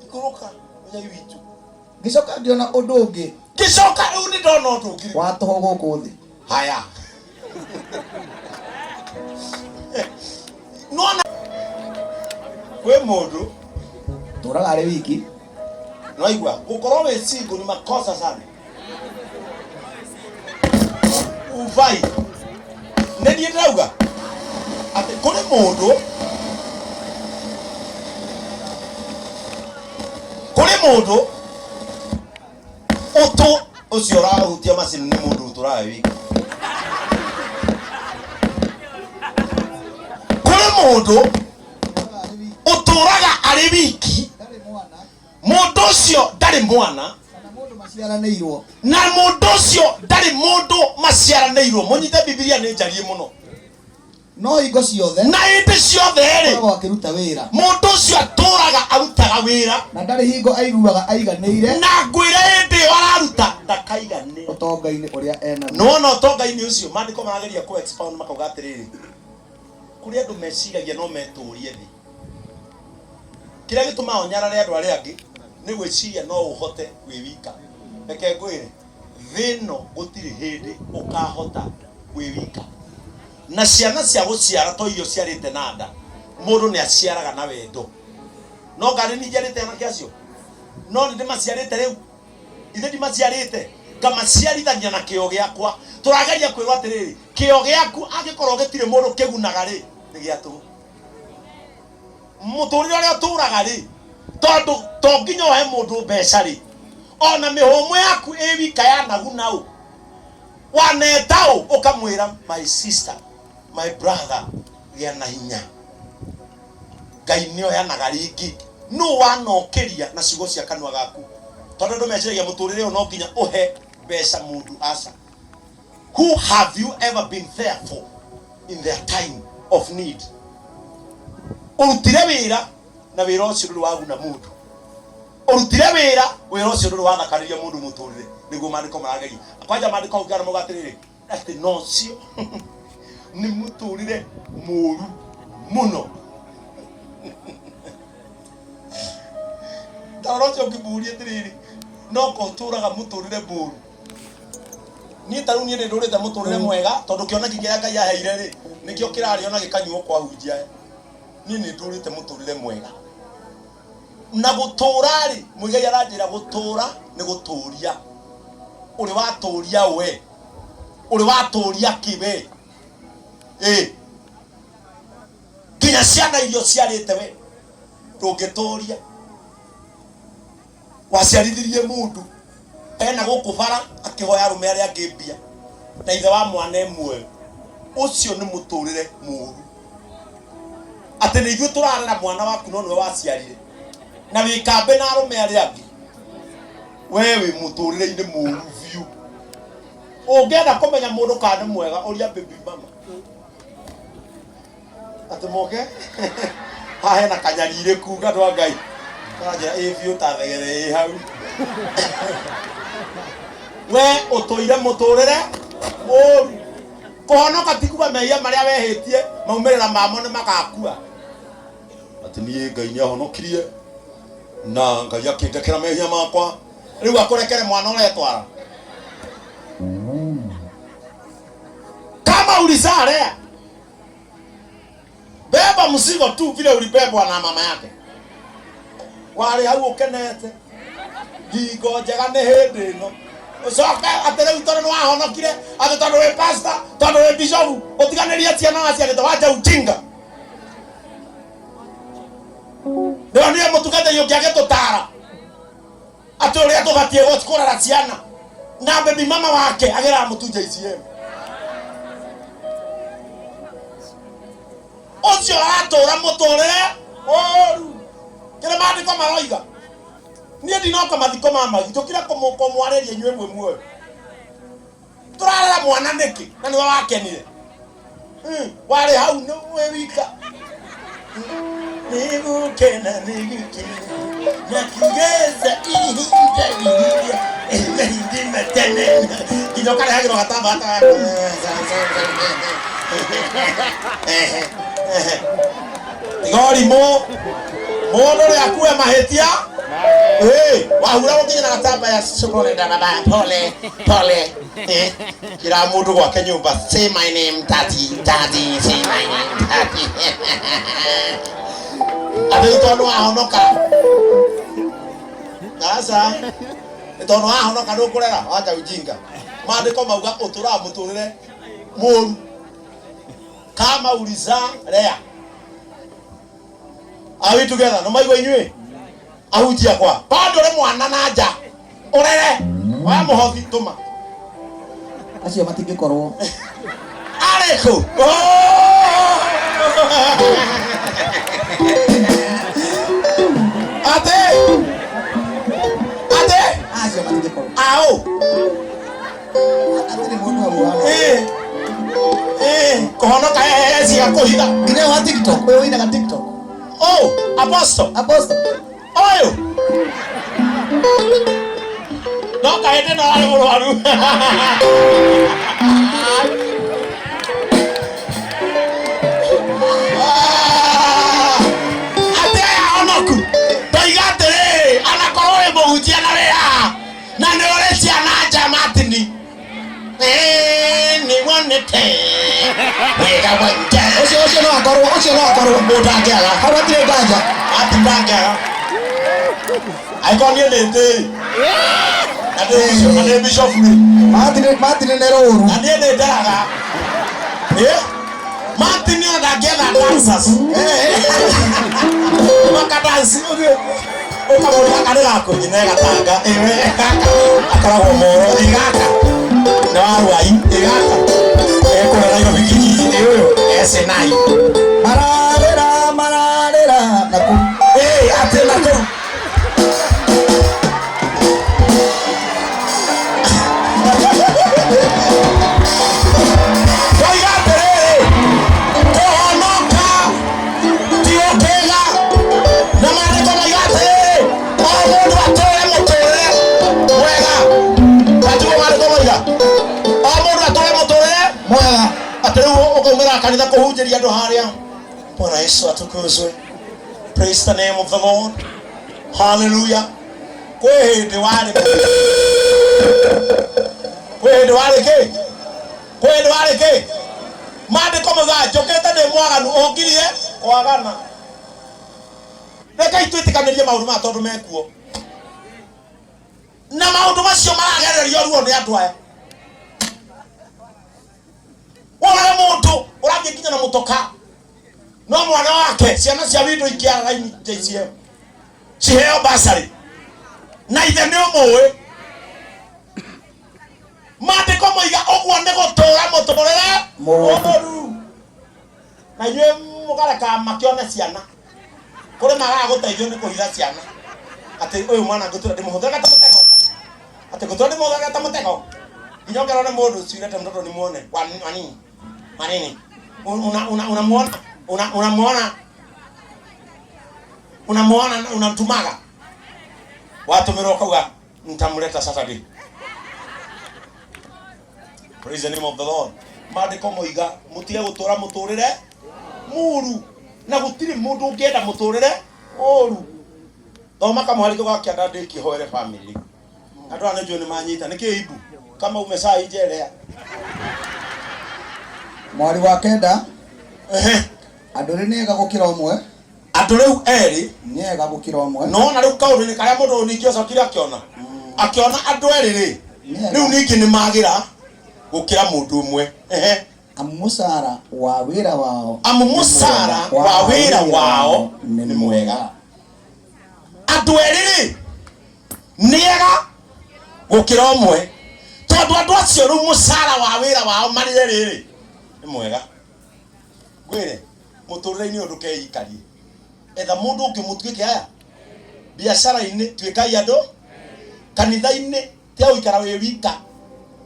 Ikũrũka mũnyai witũ. Ngĩcoka ngĩona ũndũ ũngĩ Ngĩcoka rĩu nĩ ndona ũndũ ũngĩ wa tũhũ gũkũ thĩ. Haya, nona kwĩ mũndũ Tũraga arĩ wiki. Naigua gũkorwo wĩ single ni makosa sana. Uvai nĩ niĩ ndĩrauga atĩ kũrĩ mũndũ kũrĩ mũndũ ũtũ ũcio ũrahutia macini nĩ mũndũ ũtũraga wĩ wiki. Kũrĩ mũndũ ũtũraga arĩ wiki, mũndũ ũcio ndarĩ mwana na mũndũ ũcio ndarĩ mũndũ maciaranĩirwo. Mũnyite Bibilia nĩ njarie mũno. No hingo ciothe na hĩndĩ ciothe rĩ akoragwo akĩruta wĩra, mũndũ ũcio atũraga arutaga wĩra na ndarĩ hingo aiguaga aiganĩire na ngwĩre hĩndĩ ĩyo araruta ndakaiganĩra ũtonga-inĩ ũrĩa enaguo. Nĩwona ũtonga-inĩ ũcio maandĩko marageria kũ expound makauga atĩrĩrĩ, kũrĩ andũ meciragia no metũrie thĩ. Kĩrĩa gĩtũmaga ũnyarare andũ arĩa angĩ nĩ gwĩciria no ũhote wĩ wika. Reke ngwĩre, thĩ ĩno gũtirĩ hĩndĩ ũkahota wĩ wika. Na ciana cia gũciara to iria ũciarĩte na nda, mũndũ nĩ aciaraga na wendo. No ngarĩ niĩ njiarĩte anake acio, no nĩ ndĩmaciarĩte rĩu, ithe ndimaciarĩte, ngamaciarithania na kĩo gĩakwa. Tũrageria kwĩrwo atĩrĩrĩ, kĩo gĩaku angĩkorwo gĩtirĩ mũndũ kĩgunaga rĩ, nĩ gĩa tũhũ. Mũtũrĩre ũrĩa ũtũraga rĩ, tondũ to nginya ũhe mũndũ mbeca rĩ, ona mĩhũmũ yaku ĩ wika yanaguna ũ, waneta ũ, ũkamwĩra my sister, my brother, gĩa na hinya, Ngai nĩ oyanaga rĩngĩ. Nũ wanokĩria na ciugo cia kanua gaku? Tondũ andũ meciragia mũtũrĩre ũyũ no nginya ũhe mbeca mũndũ. Aca. Who have you ever been there for in their time of need? Ũrutire wĩra na wĩra ũcio ndũrĩ waguna mũndũ. Ũrutire wĩra, wĩra ũcio ndũrĩ wathakarĩria mũndũ mũtũrĩre. Nĩguo maandĩko marageria. Kwanja maandĩko hau kĩara mauga atĩrĩrĩ, atĩ no ũcio nĩ mũtũrĩre mũru mũno. Tarora ũcio ũngĩmũria atĩrĩrĩ, no ko ũtũraga mũtũrĩre mũru. Niĩ ta rĩu niĩ nĩ ndũrĩte mũtũrĩre mwega tondũ kĩoneki kĩrĩa Ngai aheire rĩ, nĩkĩo kĩrarĩo na gĩkanyuo kwa hunjia aya. Niĩ nĩ ndũrĩte mũtũrĩre mwega. Na gũtũra rĩ, Mũigai aranjĩra gũtũra nĩ gũtũria. Ũrĩ watũria we, ũrĩ watũria kĩ we? Ĩ, nginya ciana iria ũciarĩte we ndũngĩtũria. Waciarithirie mũndũ ena gũkũ bara akĩhoya arũme arĩa angĩ mbia na ithe wa mwana e muoyo. Ũcio nĩ mũtũrĩre mũru. Atĩ nĩ ithuĩ tũrarera mwana waku no nĩwe waciarire na wĩ kambĩ na arũme arĩa angĩ, we wĩ mũtũrĩre-inĩ mũru biũ. Ũngĩenda kũmenya mũndũ kana nĩ mwega, ũria baby mama. Atĩ moke haha hena kanyarirĩ kuga andũ a Ngai karanjĩra ĩ biũ ta thegere ĩ hau. We ũtũire mũtũrĩre mũru. Kũhonoka ti kuga mehia marĩa wehĩtie maumĩrĩra mamo nĩ magakua. Atĩ niĩ Ngai nĩ ahonokirie na Ngai akĩndekera mehia makwa, rĩu akũrekere mwana ũretwara. Kama ulizaa Lea, beba mzigo tu vile ulibebwa na mama yake. Warĩ hau ũkenete ngingo njega nĩ hĩndĩ ĩno, ũcoke atĩ rĩu tondũ nĩ wahonokire, atĩ tondũ wĩ pastor, tondũ wĩ bishop, ũtiganĩrie ciana waciarĩte. Wacha ujinga. Ndĩronire mũtungatĩri ũngĩ agĩtũtara atĩ ũrĩa tũbatiĩ kũrera ciana, na baby mama wake ageraga mũtu JCM. Ũcio aratũra mũtũrĩre ũru. Kĩrĩa maandĩko maroiga. Niĩ ndinoka mathiko ma magi njũkire kũmwarĩria inyuĩ mwĩ muoyo. Tũrarera mwana nĩkĩ na nĩwe wakenire? Warĩ hau nĩ wĩ wika. Nĩgũkena nĩgũkena na kugeza ihinda rĩrĩa ĩrĩa tene nginya ũkarehagĩrwo gatamba tiga ũrimũ mũndũ ũrĩa akue mahĩtia. Ĩ, wahura gũkinya na gatamba ya cukuru baba pole pole. Kira mũndũ gwake nyũmba, say my name daddy, daddy, say my name daddy. Atĩ tondũ wahonoka, aca, nĩ tondũ wahonoka ndũkũrera wacha ujinga. Maandĩko mauga ũtũraga mũtũrĩre mũru kama ulizaa lea. Are we together? No maigua inyuĩ ahunjia kwa bado ũrĩ mwana na nja ũrere oya mũhothi tũma. Acio matingĩkorwo. Arĩ kũ? Atĩ atĩ Acio matingĩkorwo. Aũ? Hatirĩ mũndũ hau wa Ĩ, ĩ, kũhonoka ciga kũhitha. Nginya wa TikTok, ũyũ ũinaga TikTok. Oh, apostle. Apostle. Ũyũ no kahĩndĩ no arĩ mũrwaru. Atĩ aya honoku ndoiga atĩrĩrĩ, anakorwo wĩ mũhunjia na wĩ haha na nĩ ũrĩ ciana nja Martini. Nĩwonete wega wa nja. Ũcio no akorwo, ũcio no akorwo. Mũndũ angĩaga. Hau hatirĩ nganja. Martin ndangĩaga angĩkorwo niĩ ndĩ ntĩĩ na ndĩ bishop- na ndĩ bishop rĩ. Martin Martin nĩ rũru. Na niĩ nĩ nderaga. Martin ona ndangĩetha dancers makadansi ũguo ũkamũria gaka nĩ gaku nyina gatanga ĩwe gaka akoragwo moro ĩ gaka nĩ wa rwai ĩ gaka ekũrĩa Nairobi kijiji ĩ ũyũ ecenai. Mararĩra mararĩra na kũu. Ĩ atĩ na kũu. Ndoiga atĩrĩrĩ, kũhonoka ti ũkĩga na maandĩko maiga atĩrĩrĩ, o mũndũ atũre mũtũrĩre mwega, na tiguo maandĩko maiga o mũndũ atũre mũtũrĩre mwega. Atĩ rĩu ũkaumĩra kanitha kũhunjĩria andũ harĩa, Bwana Yesu atukuzwe, praise the name of the Lord, hallelujah. Kwĩ hĩndĩ warĩ, kwĩ hĩndĩ warĩ kĩ, kwĩ hĩndĩ warĩ kĩ. Maandĩko maugaga njũkĩte ndĩ mwaganu ũngirie kwagana. Rekei twĩtĩkanĩrie maũndũ maya tondũ mekuo na maũndũ macio maragererio ruo nĩ andũ aya. Wonaga mũndũ ũrathiĩ nginya na mũtoka no mwana wake ciana cia window ikĩara raini JCM ciheo basarĩ na ithe nĩ ũmũĩ. Maandĩko moiga ũguo nĩ gũtũra mũtũrĩre Mũũru. Mũũru na inyuĩ mũkareka makĩone ciana kũrĩ magaga gũteithio nĩ kũhitha ciana atĩ ũyũ mwana ngũtũra ndĩmũhũthĩraga ta mũtego, atĩ ngũtũra ndĩmũhũthĩraga ta mũtego nginya ũkerwo nĩ mũndũ usilete mtoto nimuone. Wa nini? Wa nini? Unamuona unamuona unamuona unamtumaga watũmĩrwo ũkauga nitamleta Saturday. Praise the name of the Lord. Maandĩko moiga mũtige gũtũra mũtũrĩre mũru na gũtirĩ mũndũ ũngĩenda mũtũrĩre ũru. Thoma kamũhari kau ga kĩanda ndĩkie hoere family. Andũ aya nĩnjũĩ nĩ manyita nĩkĩ ibu kama umesaa ijerea. Mwari wa kenda. Andũ erĩ nĩ ega gũkĩra ũmwe. Andũ rĩu erĩ nĩ ega gũkĩra ũmwe. No na rĩu kaũndũ-inĩ karĩa mũndũ ũyũ ningĩ acokire akĩona akĩona andũ erĩ rĩ Nĩ ega. Rĩu ningĩ nĩ magĩra gũkĩra mũndũ ũmwe. Amu mũcara wa wĩra wao Amu nĩ mũcara mwega. Wa wĩra wao nĩ nĩ mwega. Andũ erĩ rĩ nĩ ega gũkĩra ũmwe tondũ andũ acio rĩu mũcara wa wĩra wao marĩ erĩ rĩ nĩ mwega. Ngwĩre mũtũrĩre-inĩ ũyũ ndũkeikarie, etha mũndũ ũngĩ mũtuĩke aya. Biacara-inĩ tuĩkai andũ, kanitha-inĩ tiga gũikara wĩ wika,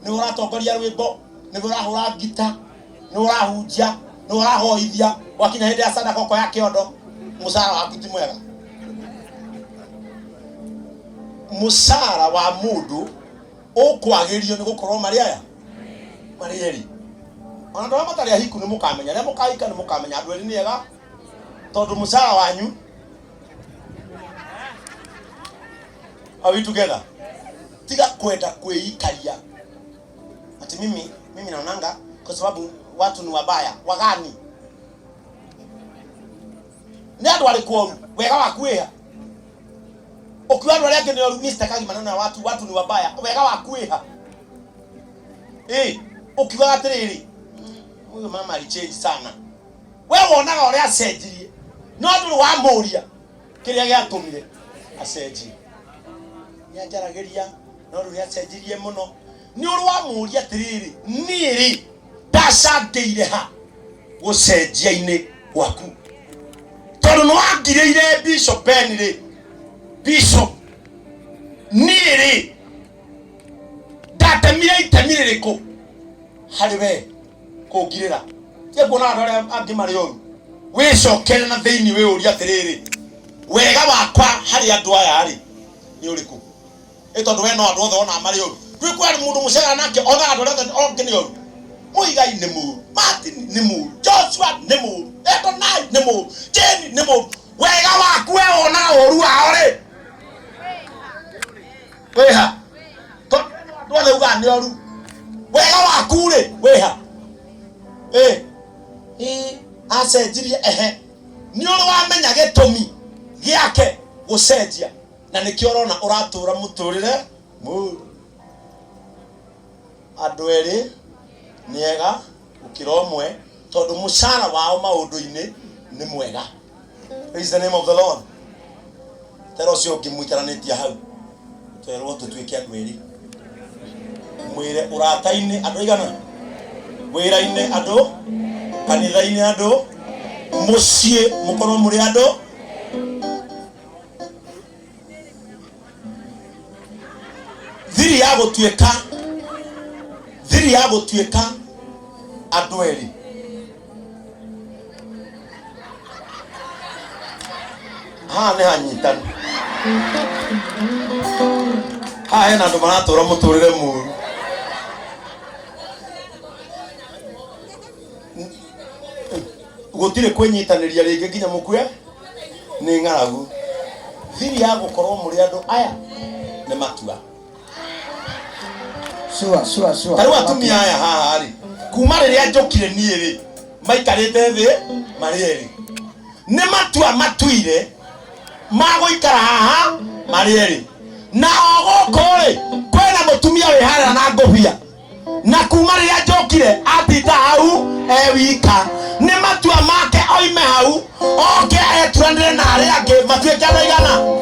nĩwe ũratongoria rwĩmbo, nĩwe ũrahũra ngita, nĩwe ũrahunjia, nĩwe ũrahoithia, wakinya hĩndĩ ya sadaka ũkoya kĩondo, mũcara waku ti mwega. Mũcara wa mũndũ ũkwagĩrio nĩ gũkorwo marĩ aya marĩ erĩ. Ona andũ arĩa matarĩ ahiku nĩ mũkamenya, arĩa mũkahika nĩ mũkamenya andũ erĩ nĩ ega, tondũ mũcara wanyu. Are we together? Tiga kwenda kwĩikaria ati mimi naonanga kwa sababu watu ni wabaya wagani nĩ andũ arĩkũ oru wega waku wĩha ukiwa andũ arĩa angĩ nĩ oru niĩ sitakagi maneno ya watu watu ni wabaya wega waku wĩha ĩ ukiugaga atĩrĩrĩ huyu mama alichange sana we wonaga ũrĩa acenjirie no ndũrĩ wamũria kĩrĩa gĩatũmire acenjie nĩ anjaragĩria no rĩu nĩ acenjirie mũno nĩ ũrĩ wamũria atĩrĩrĩ niĩ rĩ ndacangĩire ha gũcenjia-inĩ gwaku tondũ nĩ wangirĩire Bishop Ben rĩ Bishop niĩ rĩ ndatemire itemi rĩrĩkũ harĩ we kũngirĩra tiga kuona andũ arĩa angĩ marĩ oru wĩcokere na thĩinĩ wĩyũrie atĩrĩrĩ wega wakwa harĩ andũ aya rĩ nĩ ũrĩkũ ĩ tondũ we no andũ othe onaga marĩ oru ndwĩkuona mũndũ mũcegana nake onaga andũ arĩa othe ongĩ nĩ oru Muigai nĩ mũru Martin nĩ mũru Joshua nĩ mũru Edonai nĩ mũru Jane nĩ mũru wega waku we wonaga ũru wao rĩ wĩha tondũ andũ othe ugaga nĩ oru wega waku rĩ wĩha ĩ ĩ acenjirie ehe nĩ ũrĩ wamenya gĩtũmi gĩake gũcenjia na nĩkĩo ũrona ũratũra mũtũrĩre mũru andũ erĩ nĩ ega gũkĩra ũmwe tondũ mũcara wao maũndũ-inĩ nĩ mwega. Praise the name of the Lord. Tera ũcio ũngĩ mũikaranĩtie hau twerwo tũtuĩke andũ erĩ mwĩre ũrata-inĩ andũ aigana wĩra-inĩ andũ kanitha-inĩ andũ mũciĩ mũkorwo mũrĩ andũ thiri ya gũtuĩka thiri ya gũtuĩka andũ erĩ haha nĩ hanyitanu haha hena andũ maratũra mũtũrĩre mũru gũtirĩ kwĩnyitanĩria rĩngĩ nginya mũkue nĩ ng'aragu thiri ya gũkorwo mũrĩ andũ aya nĩ matua Sure, sure, sure. Ta rĩu atumia aya haha rĩ kuma rĩrĩa njũkire niĩ rĩ maikarĩte thĩ marĩ erĩ nĩ matua matuire magũikara haha marĩ erĩ na o gũkũ rĩ kwĩna mũtumia wĩ harĩa na ngũbia na kuma rĩrĩa njũkire atinda hau e wika nĩ matua make oime hau oke eturanĩre na arĩa angĩ matuĩke andũ aigana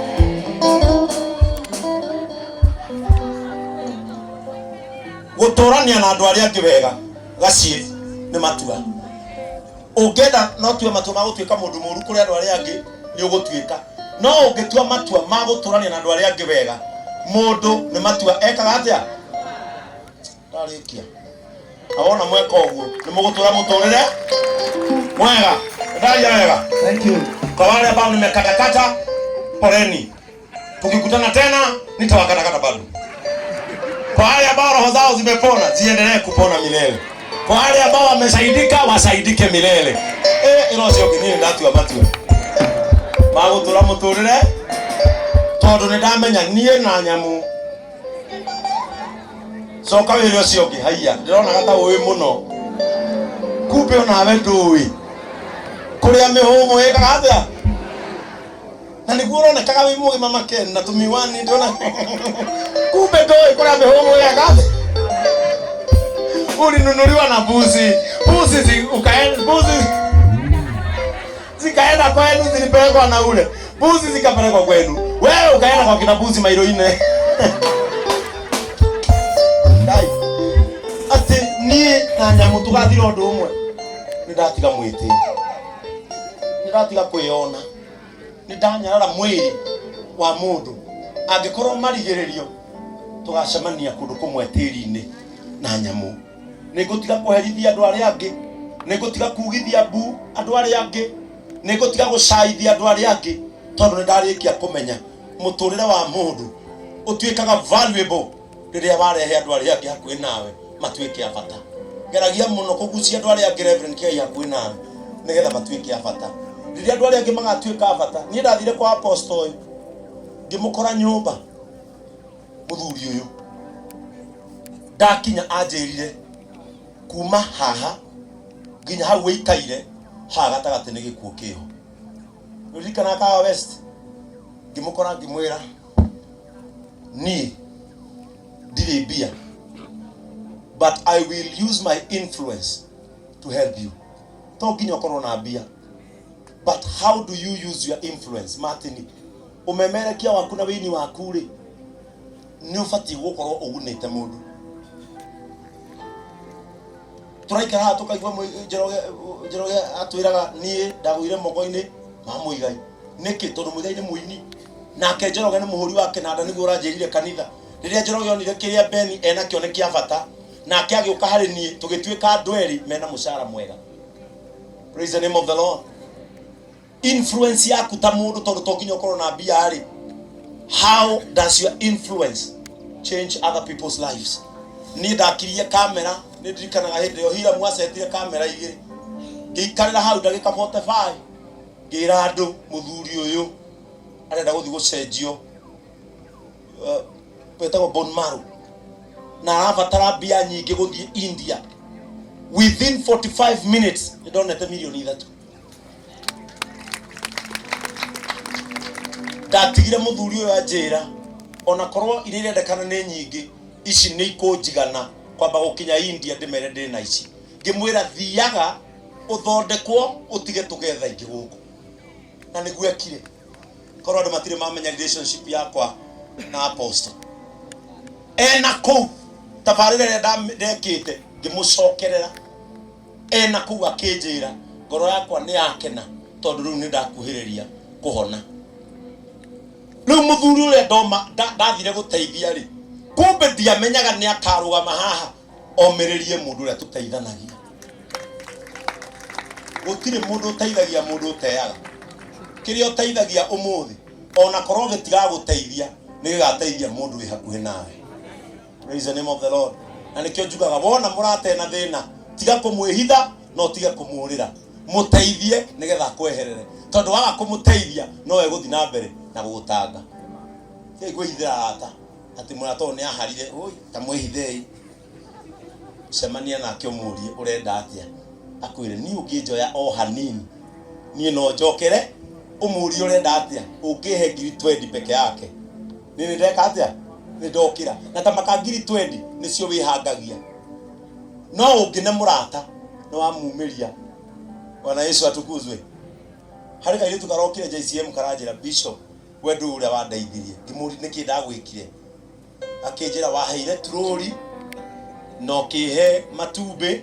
gũtũrania na andũ arĩa angĩ wega gaciĩ nĩ matua ũngĩenda no tue matua ma gũtuĩka mũndũ mũru kũrĩ andũ arĩa angĩ nĩ ũgũtuĩka no ũngĩtua matua ma gũtũrania na andũ arĩa angĩ wega mũndũ nĩ matua ekaga atĩa ndarĩkia na wona mweka ũguo nĩ mũgũtũra mũtũrĩre mwega ndaria wega. Thank you. Kwa wale ambao nimekatakata, poleni. Tukikutana tena nitawakatakata bado. Kwa wale ambao roho zao zimepona, ziendelee kupona milele. Kwa wale ambao wamesaidika, wasaidike milele. Ĩno cio nginyire ndatua matua magũtũra mũtũrĩre tondũ nĩ ndamenya niĩ na nyamũ coka wĩre ũcio ũngĩ haiya ndĩronaga ta ũĩ mũno kumbe onawe ndũĩ kũrĩa mĩhũmũ ĩkaga atĩa na nĩguo ũronekaga wĩ mũgĩ mama Ken na tũmiwani ndĩrona kumbe ndũĩ kũrĩa mĩhũmũ ĩkaga atĩa ulinunuliwa na mbuzi mbuzi mbuzi zikaenda kwenu zilipelekwa na ule mbuzi zikapelekwa kwenu wewe ukaenda kwa kina mbuzi mailo ine Ngai ati niĩ na nyamũ tũgathira ũndũ ũmwe nĩ ndatiga mwĩtĩ nĩ ndatiga kwĩyona nĩ ndanyarara mwĩrĩ Wa mũndũ angĩkorwo marigĩrĩrio tũgacemania kũndũ kũmwe tĩri-inĩ na nyamũ. Nĩ ngũtiga kũherithia andũ arĩa angĩ, nĩ ngũtiga kugithia mbu andũ arĩa angĩ, nĩ ngũtiga gũcaithia andũ arĩa angĩ, tondũ nĩ ndarĩkia kũmenya mũtũrĩre wa mũndũ ũtuĩkaga valuable rĩrĩa warehe andũ arĩa angĩ hakuhĩ nawe matuĩke a bata. Geragia mũno kũgucia andũ arĩa angĩ, Reverend Kiai, hakuhĩ nawe nĩgetha matuĩke a bata. Rĩrĩa andũ arĩa angĩ magatuĩka a bata, niĩ ndathire kwa apostle ũyũ ngĩmũkora nyũmba, mũthuri ũyũ ndakinya anjĩrire kuma haha nginya hau wĩikaire haha gatagatĩ nĩ gĩkuũ kĩho. Nĩũririkanaga Kahawa West? Ngĩmũkora ngĩmwĩra niĩ ndirĩ mbia, but I will use my influence to help you. To nginya ũkorwo na mbia, but how do you use your influence? Martin, ũmemerekia waku na wĩini waku rĩ, nĩ ũbatiĩ gũkorwo ũgunĩte mũndũ. Tũraikara haha tũkaigua Njoroge. Njoroge atwĩraga niĩ ndagũire moko-inĩ ma Mũigai. Nĩkĩ? Tondũ Mũigai nĩ mũini, nake Njoroge nĩ mũhũri wa kĩnanda, nĩguo ũranjĩrire kanitha. Rĩrĩa Njoroge onire kĩrĩa Beni enakĩo nĩ kĩa bata, nake agĩũka harĩ niĩ, tũgĩtuĩka andũ erĩ mena mũcara mwega. Praise the name of the Lord. Influence yaku ta mũndũ, tondũ to nginya ũkorwo na mbia rĩ, how does your influence change other people's lives? Niĩ ndakirie kamera, nĩ ndirikanaga hĩndĩ ĩyo Hiramu acetire kamera igĩrĩ, ngĩikarĩra hau ndagĩka 45 ngĩra andũ mũthuri ũyũ arenda gũthiĩ gũcenjio wetagwo bone marrow na arabatara mbia nyingĩ gũthiĩ India. Within 45 minutes nĩ ndonete mirioni 3. Ndatigire mũthuri ũyũ anjĩra ona korwo iria irendekana nĩ nyingĩ, ici nĩ ikũnjigana kwamba gũkinya India ndĩmere ndĩ na ici. Ngĩmwĩra thiaga ũthondekwo ũtige tũgetha ingĩ gũkũ, na nĩguo ekire. Korwo andũ matirĩ mamenya relationship yakwa na apostle ena kũu tabarĩra ĩrĩa ndekĩte, ngĩmũcokerera ena kũu, akĩnjĩra ngoro yakwa nĩ yakena tondũ rĩu nĩ ndakuhĩrĩria kũhona. Rĩu mũthuri ũrĩa ndoma ndathire gũteithia rĩ, kumbe ndiamenyaga nĩ akarũgama haha omĩrĩrie mũndũ ũrĩa tũteithanagia. Gũtirĩ mũndũ ũteithagia mũndũ ũteaga. Kĩrĩa ũteithagia ũmũthĩ, ona korwo gĩtigagũteithia, nĩ gĩgateithia mũndũ wĩ hakuhĩ nawe. Praise the name of the Lord. Na nĩkĩo njugaga wona mũrata ena thĩna, tiga kũmwĩhitha no tige kũmũrĩra, mũteithie nĩgetha akweherere, tondũ waga kũmũteithia no egũthiĩ na mbere na gũgũtanga. Tigai kwĩhithĩra arata atĩ mũrata ũyũ nĩ aharire, oi ta mwĩhithei. Cemania nake ũmũrie ũrenda atĩa, akwĩre niĩ ũngĩnjoya o hanini niĩ no njokere. Ũmũrie ũrenda atĩa, ũngĩhe ngiri 20 peke yake niĩ nĩ ndeka atĩa, nĩ ndokĩra. Na ta maka ngiri 20 nĩcio wĩhangagia, no ũngĩne mũrata nĩ wamumĩria. Bwana Yesu atukuzwe. Harĩ kairĩtu karokire JCM karanjĩra, "Bishop, we ndũĩ ũrĩa wandeithirie." Ngĩmũria nĩkĩ ndagwĩkire, akĩnjĩra waheire turũri na ũkĩhe matumbĩ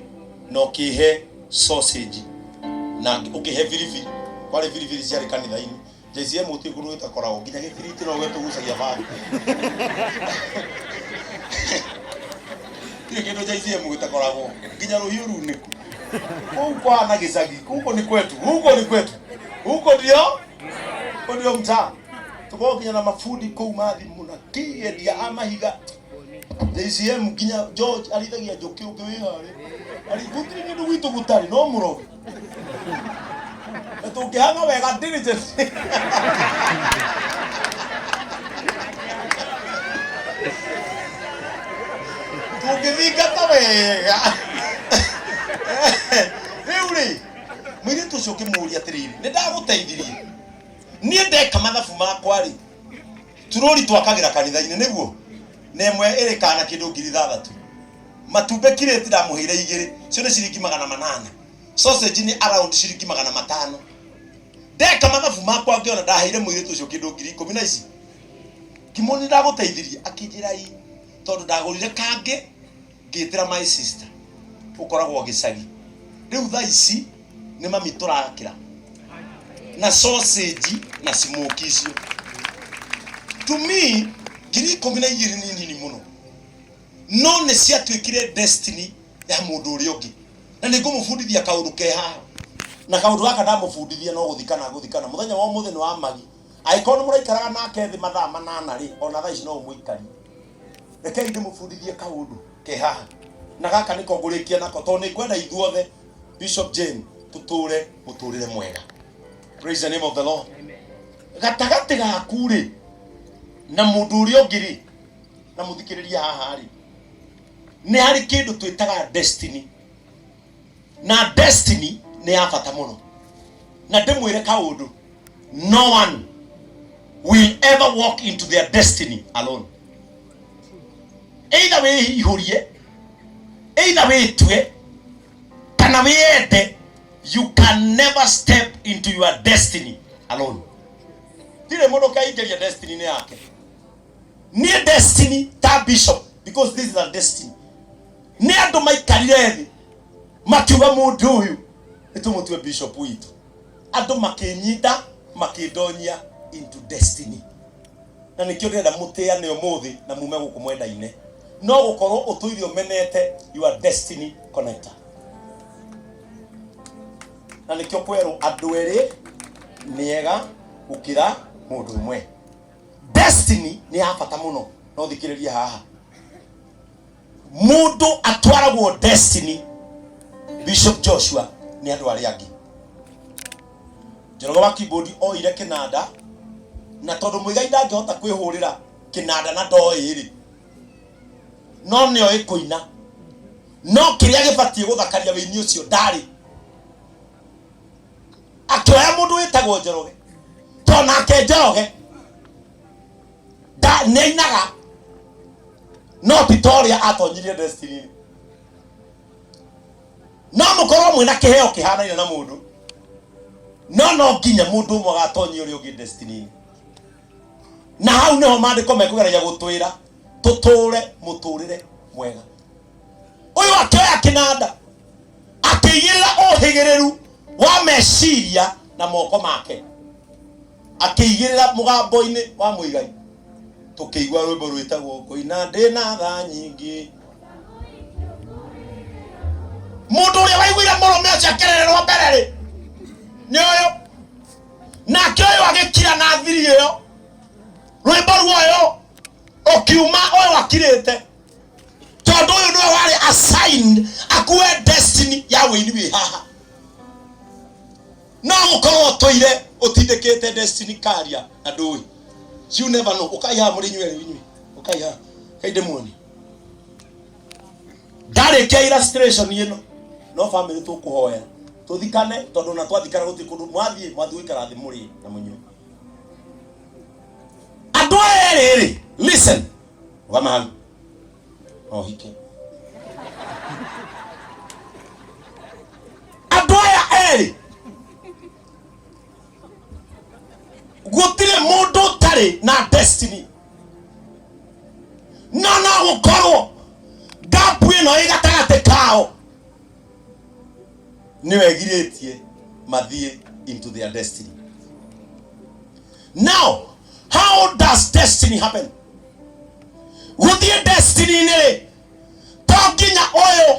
na ũkĩhe sausage na ũkĩhe biribiri. Kwarĩ biribiri ciarĩ kanitha-inĩ JCM, gũtirĩ kũndũ gĩtakoragwo, nginya gĩbiriti no gĩtũgucagia bangi. Tirĩ kĩndũ JCM gĩtakoragwo, nginya rũhiũ runĩku kũu kwana gĩcagi. Huko ni kwetu, huko ni kwetu, huko ndio, huko ndio mtaa. Tukoragwo nginya na mabundi kũu ma thimũ na kĩ endia a mahiga JCM, nginya George arithagia njũkĩ ũngĩ wĩ harĩ ari. Gũtirĩ kĩndũ gwitũ gũtarĩ, no mũrogi na tũngĩhanga wega diligent. Tũngĩthingata wega. Rĩu rĩ, mũirĩtu ũcio ũkĩmũria atĩrĩrĩ, nĩ ndagũteithirie niĩ ndeka mathabu makwa rĩ, turũri twakagĩra kanitha-inĩ nĩguo na ĩmwe ĩrĩ kana kĩndũ 6,000, matumbĩ kirĩti ndamũheire igĩrĩ, cio nĩ ciringi 800, sausage nĩ around ciringi 500. Ndeka mathabu makwa ngĩona ndaheire mũirĩtu ũcio kĩndũ 10,000 na ici. Ngĩmũria ndagũteithirie, akĩnjĩra ii, tondũ ndagũrire kangĩ ngĩtĩra my sister ũkoragwo gĩcagi. Rĩu thaa ici nĩ mami tũrakĩra na sausage na smoky icio. To me 12,000 nĩ nini mũno, no nĩ ciatuĩkire destiny ya mũndũ ũrĩa ũngĩ. Na nĩ ngũmũbundithia kaũndũ ke haha, na kaũndũ gaka ndamũbundithia no gũthikana gũthikana. Mũthenya wa ũmũthĩ nĩ wa magi. Angĩkorwo nĩ mũraikaraga nake thĩ mathaa 8 rĩ, ona thaa ici no ũmũikarie. Rekei ndĩmũbundithie kaũndũ ke haha, na gaka nĩko ngũrĩkia nako, tondũ nĩ ngwenda ithuothe, Bishop Jane, tũtũre mũtũrĩre mwega. Praise the name of the Lord. Gatagatĩ gaku rĩ na mũndũ ũrĩa ũngĩ rĩ, na mũthikĩrĩria haha rĩ, nĩ harĩ kĩndũ twĩtaga destiny, na destiny nĩ ya bata mũno. Na ndĩmwĩre kaũndũ, no one will ever walk into their destiny alone. Either wĩihũrie, either wĩtue, kana wĩende, you can never step into your destiny alone. Ndirĩ mũndũ ũkeingĩria destiny-inĩ yake. Niĩ destiny ta bishop, because this is a destiny, nĩ andũ maikarire thĩ makiuga mũndũ ũyũ nĩ tũmũtue bishop witũ. Andũ makĩnyita makĩndonyia into destiny, na nĩkĩo ndĩrenda mũtĩane ũmũthĩ na mume gũkũ mwendaine. No gũkorwo ũtũire ũmenete your destiny connector, na nĩkĩo kwerwo andũ erĩ nĩega gũkĩra mũndũ ũmwe. Destiny nĩ ya bata mũno. No thikĩrĩria haha, mũndũ atwaragwo destiny, Bishop Joshua, nĩ andũ arĩa angĩ. Njoroge wa keyboard oire kĩnanda, na tondũ Mũigai ndangĩhota kwĩhũrĩra kĩnanda na ndoĩ rĩ, no nĩoĩ kũina, no kĩrĩa gĩbatiĩ gũthakaria wĩini ũcio ndarĩ. Akĩoya mũndũ wĩtagwo Njoroge, tondũ nake Njoroge nĩainaga, no ti ta ũrĩa atonyirie destiny. No mũkorwo mwĩna kĩheo kĩhanaine na mũndũ, no no nginya mũndũ ũmwe agatonyia ũrĩa ũngĩ destiny. Na hau nĩho maandĩko mekũgeragia gũtwĩra tũtũre mũtũrĩre mwega. Ũyũ akĩoya kĩnanda, akĩigĩrĩra ũhĩgĩrĩru wa meciria na moko make, akĩigĩrĩra mũgambo-inĩ wa Mũigai, tũkĩigua rwĩmbo rwĩtagwo kũina ndĩna tha nyingĩ. Mũndũ ũrĩa waiguire mũrũme ũcio akĩrererwo mbere rĩ, nĩ ũyũ. Nake ũyũ agĩkira na thiri ĩyo, rwĩmbo ruoyo ũkiuma, ũyũ akirĩte, tondũ ũyũ nĩwe warĩ assigned akue destiny ya wĩini wĩ haha. No gũkorwo ũtũire ũtindĩkĩte destiny karia na ndũĩ, you never know. Ũkai haha mũrĩ inyuĩ erĩ, inyuĩ ũkai haha, kai ndĩmuonie. Ndarĩkia illustration ĩno, no family tũkũhoya tũthikane, tondũ na twathikana gũtirĩ kũndũ mwathiĩ, mwathiĩ gũikara thĩ mũrĩe na mũnyue. Andũ aya erĩ rĩ, listen, rũgama hau no hike. Andũ aya erĩ, gũtirĩ mũndũ ũtarĩ na destiny, no no gũkorwo gap ĩno ĩ gatagatĩ kao nĩyo ĩgirĩtie mathiĩ into their destiny. Now, how does destiny happen? Gũthiĩ destiny-inĩ rĩ, to nginya ũyũ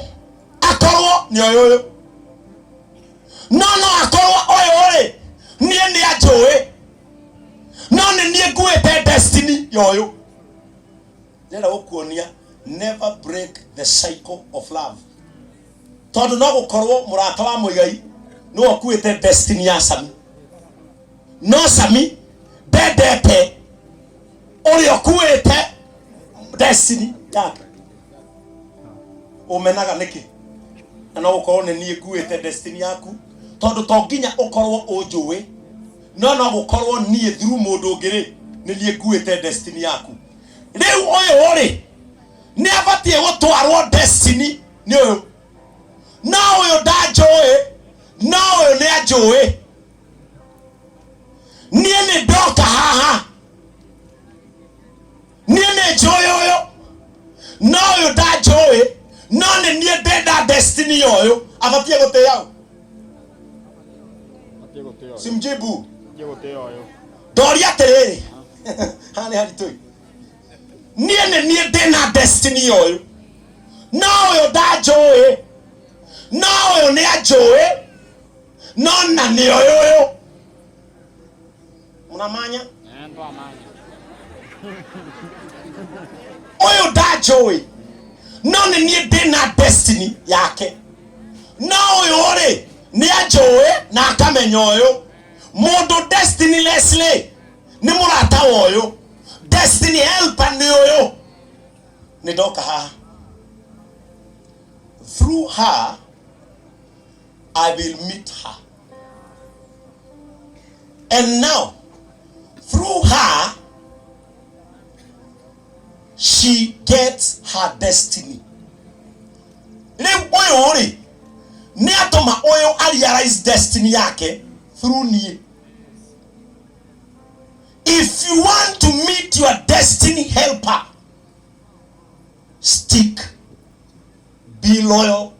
akorwo nĩ ũyũ ũyũ, no no akorwo ũyũ rĩ, niĩ nĩ anjũĩ, no nĩ niĩ nguĩte destiny ya ũyũ. Ndĩrenda gũkuonia, never break the cycle of love, tondũ no gũkorwo mũrata wa Mũigai nĩwe ũkuĩte destiny ya Sami, no Sami ndendete ũrĩa ũkuĩte destiny yake. Ũmenaga nĩkĩ? Na no gũkorwo nĩ niĩ nguĩte destiny yaku, tondũ to nginya ũkorwo ũnjũĩ, no no gũkorwo niĩ through mũndũ ũngĩ rĩ, nĩ niĩ nguĩte destiny yaku. Rĩu ũyũ rĩ, nĩ abatiĩ gũtwarwo destiny nĩ ũyũ, no ũyũ ndanjũĩ, no ũyũ nĩ anjũĩ. Niĩ nĩ ndoka haha, niĩ nĩ njũĩ ũyũ, no ũyũ ndanjũĩ, no nĩ niĩ ndenda destiny ya ũyũ. Abatiĩ gũtĩa ũ? Simjibu. Ndoria atĩrĩrĩ, Haha nĩ haritũ ĩ. Niĩ nĩ niĩ ndĩna destiny ũyũ, no ũyũ ndanjũĩ, no ũyũ nĩ anjũĩ, no na nĩ ũyũ ũyũ mũnamanya ũyũ ndanjũĩ, no nĩ niĩ ndĩna destiny yake, no ũyũ rĩ nĩ anjũĩ na akamenya ũyũ mũndũ destinyless rĩ nĩ mũrata wa ũyũ, destiny helper nĩ ũyũ. Nĩ ndoka haha, through her I will meet her, and now through her she gets her destiny. Rĩu ũyũ rĩ nĩ atũma ũyũ a realize destiny yake through niĩ. If you want to meet your destiny helper, stick, be loyal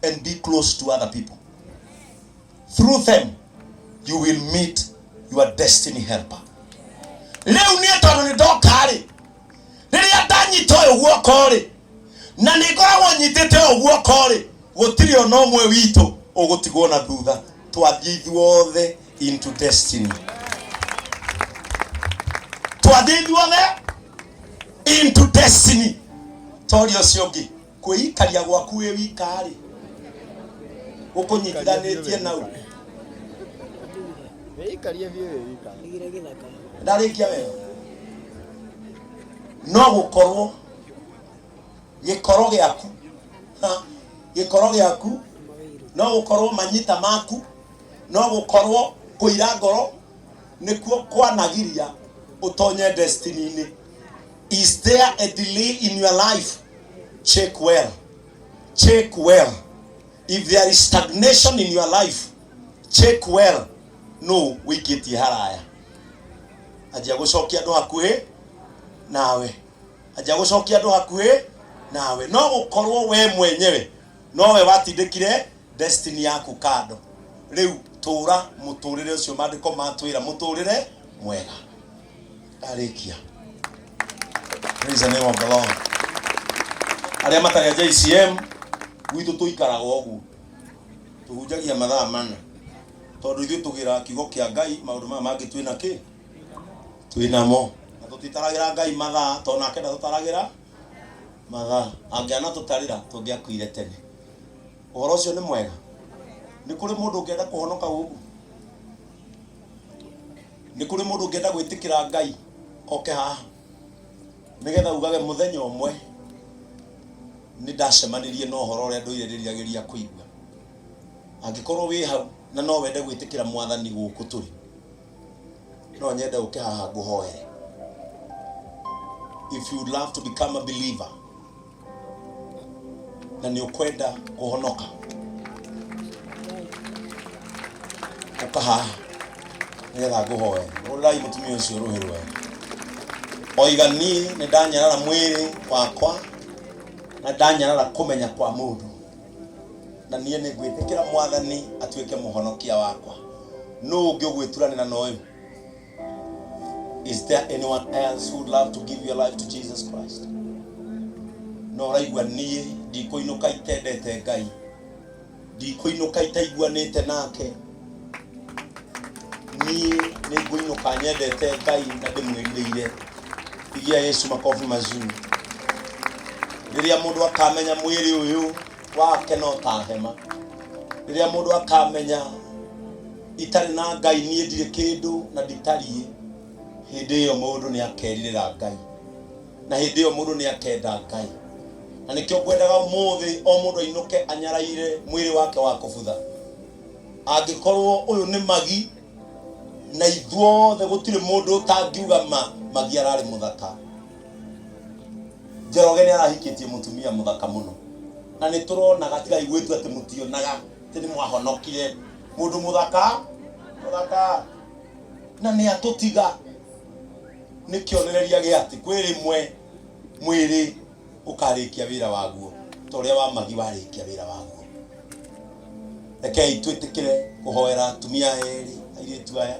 and be close to other people. Through them you will meet your destiny helper. Rĩu niĩ tondũ nĩ ndoka rĩ, rĩrĩa ndanyita ũyũ guoko rĩ, na nĩ ngoragwo nyitĩte ũyũ guoko rĩ, gũtirĩ ona ũmwe witũ ũgũtigwo na thutha. Twathiĩ ithuothe into destiny, twathiĩ ithuothe into destiny. Toria ũcio ũngĩ kwĩikaria gwaku wĩ wika rĩ, gũkũnyitithanĩtie nau. Wĩikarie biũ wĩ wika. Ndarĩkia wega, no gũkorwo gĩkoro gĩaku, ha, gĩkoro gĩaku, no gũkorwo manyita maku, no gũkorwo kũira ngoro nĩkuo kwanagiria ũtonye destiny-inĩ. Is there a delay in your life? Check well, check well. If there is stagnation in your life, check well. No wĩikĩtie haraya, anjia gũcokia andũ hakuhĩ nawe, anjia gũcokia andũ hakuhĩ nawe. No gũkorwo we mwenyewe nowe watindĩkire destiny yaku kando. Rĩu tũra mũtũrĩre ũcio maandĩko matwĩra, mũtũrĩre mwega. Ndarĩkia. Praise the name of the Lord. Arĩa matarĩ a JCM, gwitũ tũikaraga ũguo, tũhunjagia mathaa 4, tondũ ithuĩ tũgĩraga kiugo kĩa Ngai. Maũndũ maya mangĩ twĩna kĩ twĩnamo, na tũtitaragĩra Ngai mathaa, tondũ nake ndatũtaragĩra mathaa. Angĩana tũtarĩra, tũngĩakuire tene. Ũhoro ũcio nĩ mwega. Nĩ kũrĩ mũndũ ũngĩenda kũhonoka gũkũ? Nĩ kũrĩ mũndũ ũngĩenda gwĩtĩkĩra Ngai oke haha, nĩgetha ugage mũthenya ũmwe nĩ ndacemanirie na ũhoro ũrĩa ndũire ndĩriragĩria kũigua? Angĩkorwo wĩ hau na no wende gwĩtĩkĩra Mwathani gũkũ tũrĩ, no nyende ũke haha ngũhoere. If you would love to become a believer na nĩ ũkwenda kũhonoka, ũka haha nĩgetha ngũhoere. Ũrĩrai mũtumia ũcio rũhĩ rwega. Oiga, niĩ nĩ ndanyarara mwĩrĩ wakwa na ndanyarara kũmenya kwa mũndũ, na niĩ nĩ ngwĩtĩkĩra Mwathani atuĩke mũhonokia wakwa. Nũ ũngĩ ũgwĩturanĩra na ũyũ? Is there anyone else who would love to give your life to Jesus Christ? No ũraigua niĩ ndikũinũka itendete Ngai, ndikũinũka itaiguanĩte nake. Niĩ nĩ ngũinũka nyendete Ngai na ndĩmwĩrirĩire. Pigia Yesu makofi mazuri. Rĩrĩa mũndũ akamenya mwĩrĩ ũyũ wake no ta hema, rĩrĩa mũndũ akamenya itarĩ na Ngai niĩ ndirĩ kĩndũ na nditariĩ, hĩndĩ ĩyo mũndũ nĩ akerirĩra Ngai, na hĩndĩ ĩyo mũndũ nĩ akenda Ngai. Na nĩkĩo ngwendaga ũmũthĩ o mũndũ ainũke anyaraire mwĩrĩ wake wa kũbutha. Angĩkorwo ũyũ nĩ magi, na ithuothe gũtirĩ mũndũ ũtangiuga ma magi ararĩ mũthaka. Njoroge nĩ arahikĩtie mũtumia mũthaka mũno, na nĩ tũronaga. Tigai gwĩtua atĩ mũtionaga atĩ nĩ mwahonokire. Mũndũ mũthaka mũthaka, na nĩ atũtiga. Nĩ kĩonereria gĩa atĩ kwĩ rĩmwe mwĩrĩ ũkarĩkia wĩra waguo ta ũrĩa wa magi warĩkia wĩra waguo. Rekei twĩtĩkĩre kũhoera atumia erĩ, airĩtu aya.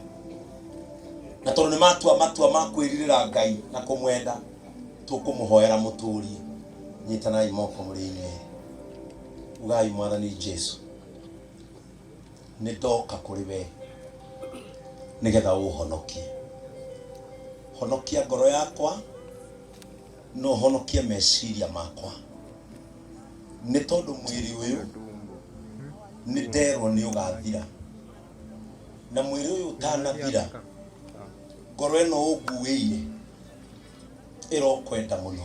Na tondũ nĩ matua matua ma kwĩrirĩra Ngai na kũmwenda, tũkũmũhoera mũtũrie. Nyitanai moko mũrĩ inyuĩ. Ugai Mwathani Jesu, nĩ ndoka kũrĩ we nĩgetha ũhonokie. Honokia ngoro yakwa na ũhonokie meciria makwa, nĩ tondũ mwĩrĩ ũyũ nĩ nderwo nĩ ũgathira, na mwĩrĩ ũyũ ũtanathira ngoro ĩno ũnguĩire ĩrokwenda mũno,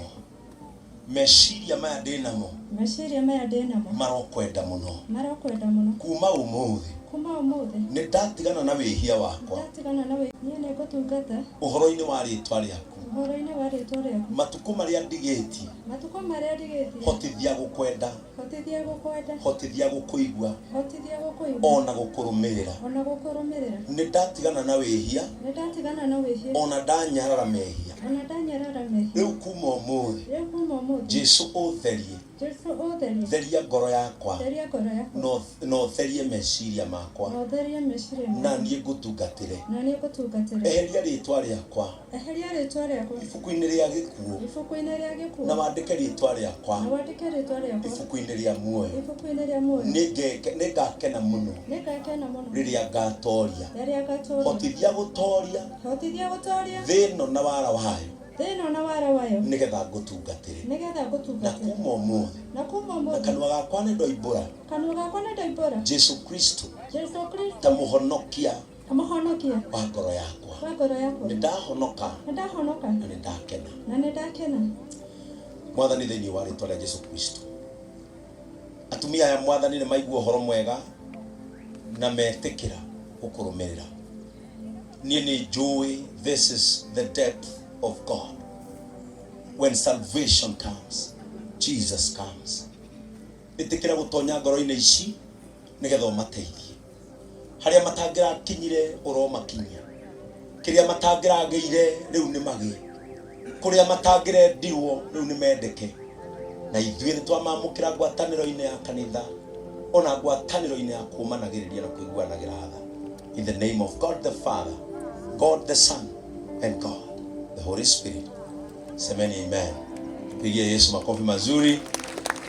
meciria maya ndĩnamo Meciria maya ndĩnamo marokwenda mũno. Marokwenda mũno. Kuma ũmũthĩ Kuma ũmũthĩ nĩ ndatigana na wĩhia wakwa. Ndatigana na niĩ nĩ ngũtungata ũhoro-inĩ wa rĩtwa rĩaku. Ũhoro-inĩ wa rĩtwa rĩaku. Matukũ marĩa ndigĩtie, Matukũ marĩa ndigĩtie, hotithia gũkwenda, hotithia gũkwenda, hotithia gũkũigua, hotithia gũkũigua, ona gũkũrũmĩrĩra. Ona gũkũrũmĩrĩra. Nĩ ndatigana na wĩhia, Nĩ ndatigana na wĩhia, ona ndanyarara mehia. Ona ndanyarara mehia. Rĩu kuma ũmũthĩ, Rĩu kuma ũmũthĩ, Jesu ũtherie, Jesu ũtherie, theria ngoro yakwa, theria ngoro yakwa, na ũtherie meciria makwa, na ũtherie meciria na makwa, niĩ ngũtungatĩre. Na niĩ ngũtungatĩre. Eheria rĩtwa rĩakwa Eheria rĩtwa rĩakwa ibuku-inĩ rĩa gĩkuũ, ibuku-inĩ rĩa gĩkuũ, na wandĩke rĩtwa rĩakwa na wandĩke rĩtwa rĩakwa ibuku-inĩ rĩa muoyo. Ibuku-inĩ rĩa muoyo. Nĩngakena mũno Nĩngakena mũno rĩrĩa ngatoria. Rĩrĩa ngatoria. Hotithia gũtoria Hotithia gũtoria thĩ ĩno na wara wayo, thĩ ĩno na wara wayo, nĩgetha ngũtungatĩre. Nĩgetha Na ngũtungatĩre. kuma ũmũthĩ, Na kuma na ũmũthĩ, kanua gakwa nĩ ndoimbũra kanua gakwa nĩ ndoimbũra Jesu Kristo Jesu Kristo ta mũhonokia ta mũhonokia wa ngoro yakwa. Wa ngoro yakwa. Nĩ ndahonoka Nĩ ndahonoka na nĩ ndakena. Na nĩ ndakena. Mwathani, thĩinĩ wa rĩtwa rĩa Jesu Kristo, atumia aya, Mwathani, nĩ maigua ũhoro mwega na metĩkĩra gũkũrũmĩrĩra. Niĩ nĩ njũĩ this is the depth of God. When salvation comes, Jesus comes. Ĩtĩkĩra gũtonya ngoro-inĩ ici nĩgetha ũmateithie harĩa matangĩrakinyire, ũromakinyia kĩrĩa matangĩragĩire, rĩu nĩ magĩe kũrĩa matangĩrendirwo, rĩu nĩ mendeke. Na ithuĩ nĩ twamamũkĩra ngwatanĩro-inĩ ya kanitha, ona ngwatanĩro-inĩ ya kũmanagĩrĩria na kũiguanagĩra tha. In the name of God the Father, God the Son and God the Holy Spirit, semeni amen. Tupigie Yesu makofi mazuri.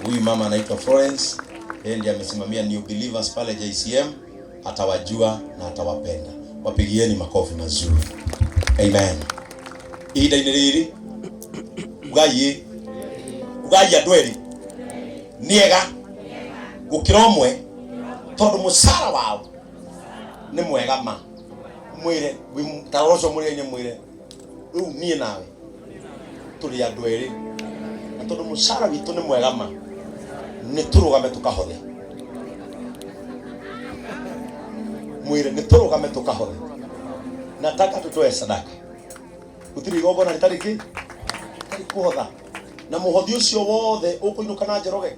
Huyu mama anaitwa Florence, yeye ndiye amesimamia New Believers pale JCM, atawajua na atawapenda. Wapigieni makofi mazuri. Amen. Ihinda-inĩ rĩrĩ, ugai ugai andũ erĩ nĩ ega gũkĩra ũmwe, tondũ mũcara wao nĩ mwega. Ma mwĩre ta ũcio mũrĩ-inĩ, mwĩre rĩu niĩ nawe tũrĩ andũ erĩ, na tondũ mũcara witũ nĩ mwega, ma nĩ tũrũgame tũkahothe. Mwĩre nĩ tũrũgame tũkahothe. Nataka tutoe sadaka. Gũtirĩ igongona rĩtarĩ kĩ rĩtarĩ kũhotha, na mũhothi ũcio wothe ũkũinũka na Njoroge.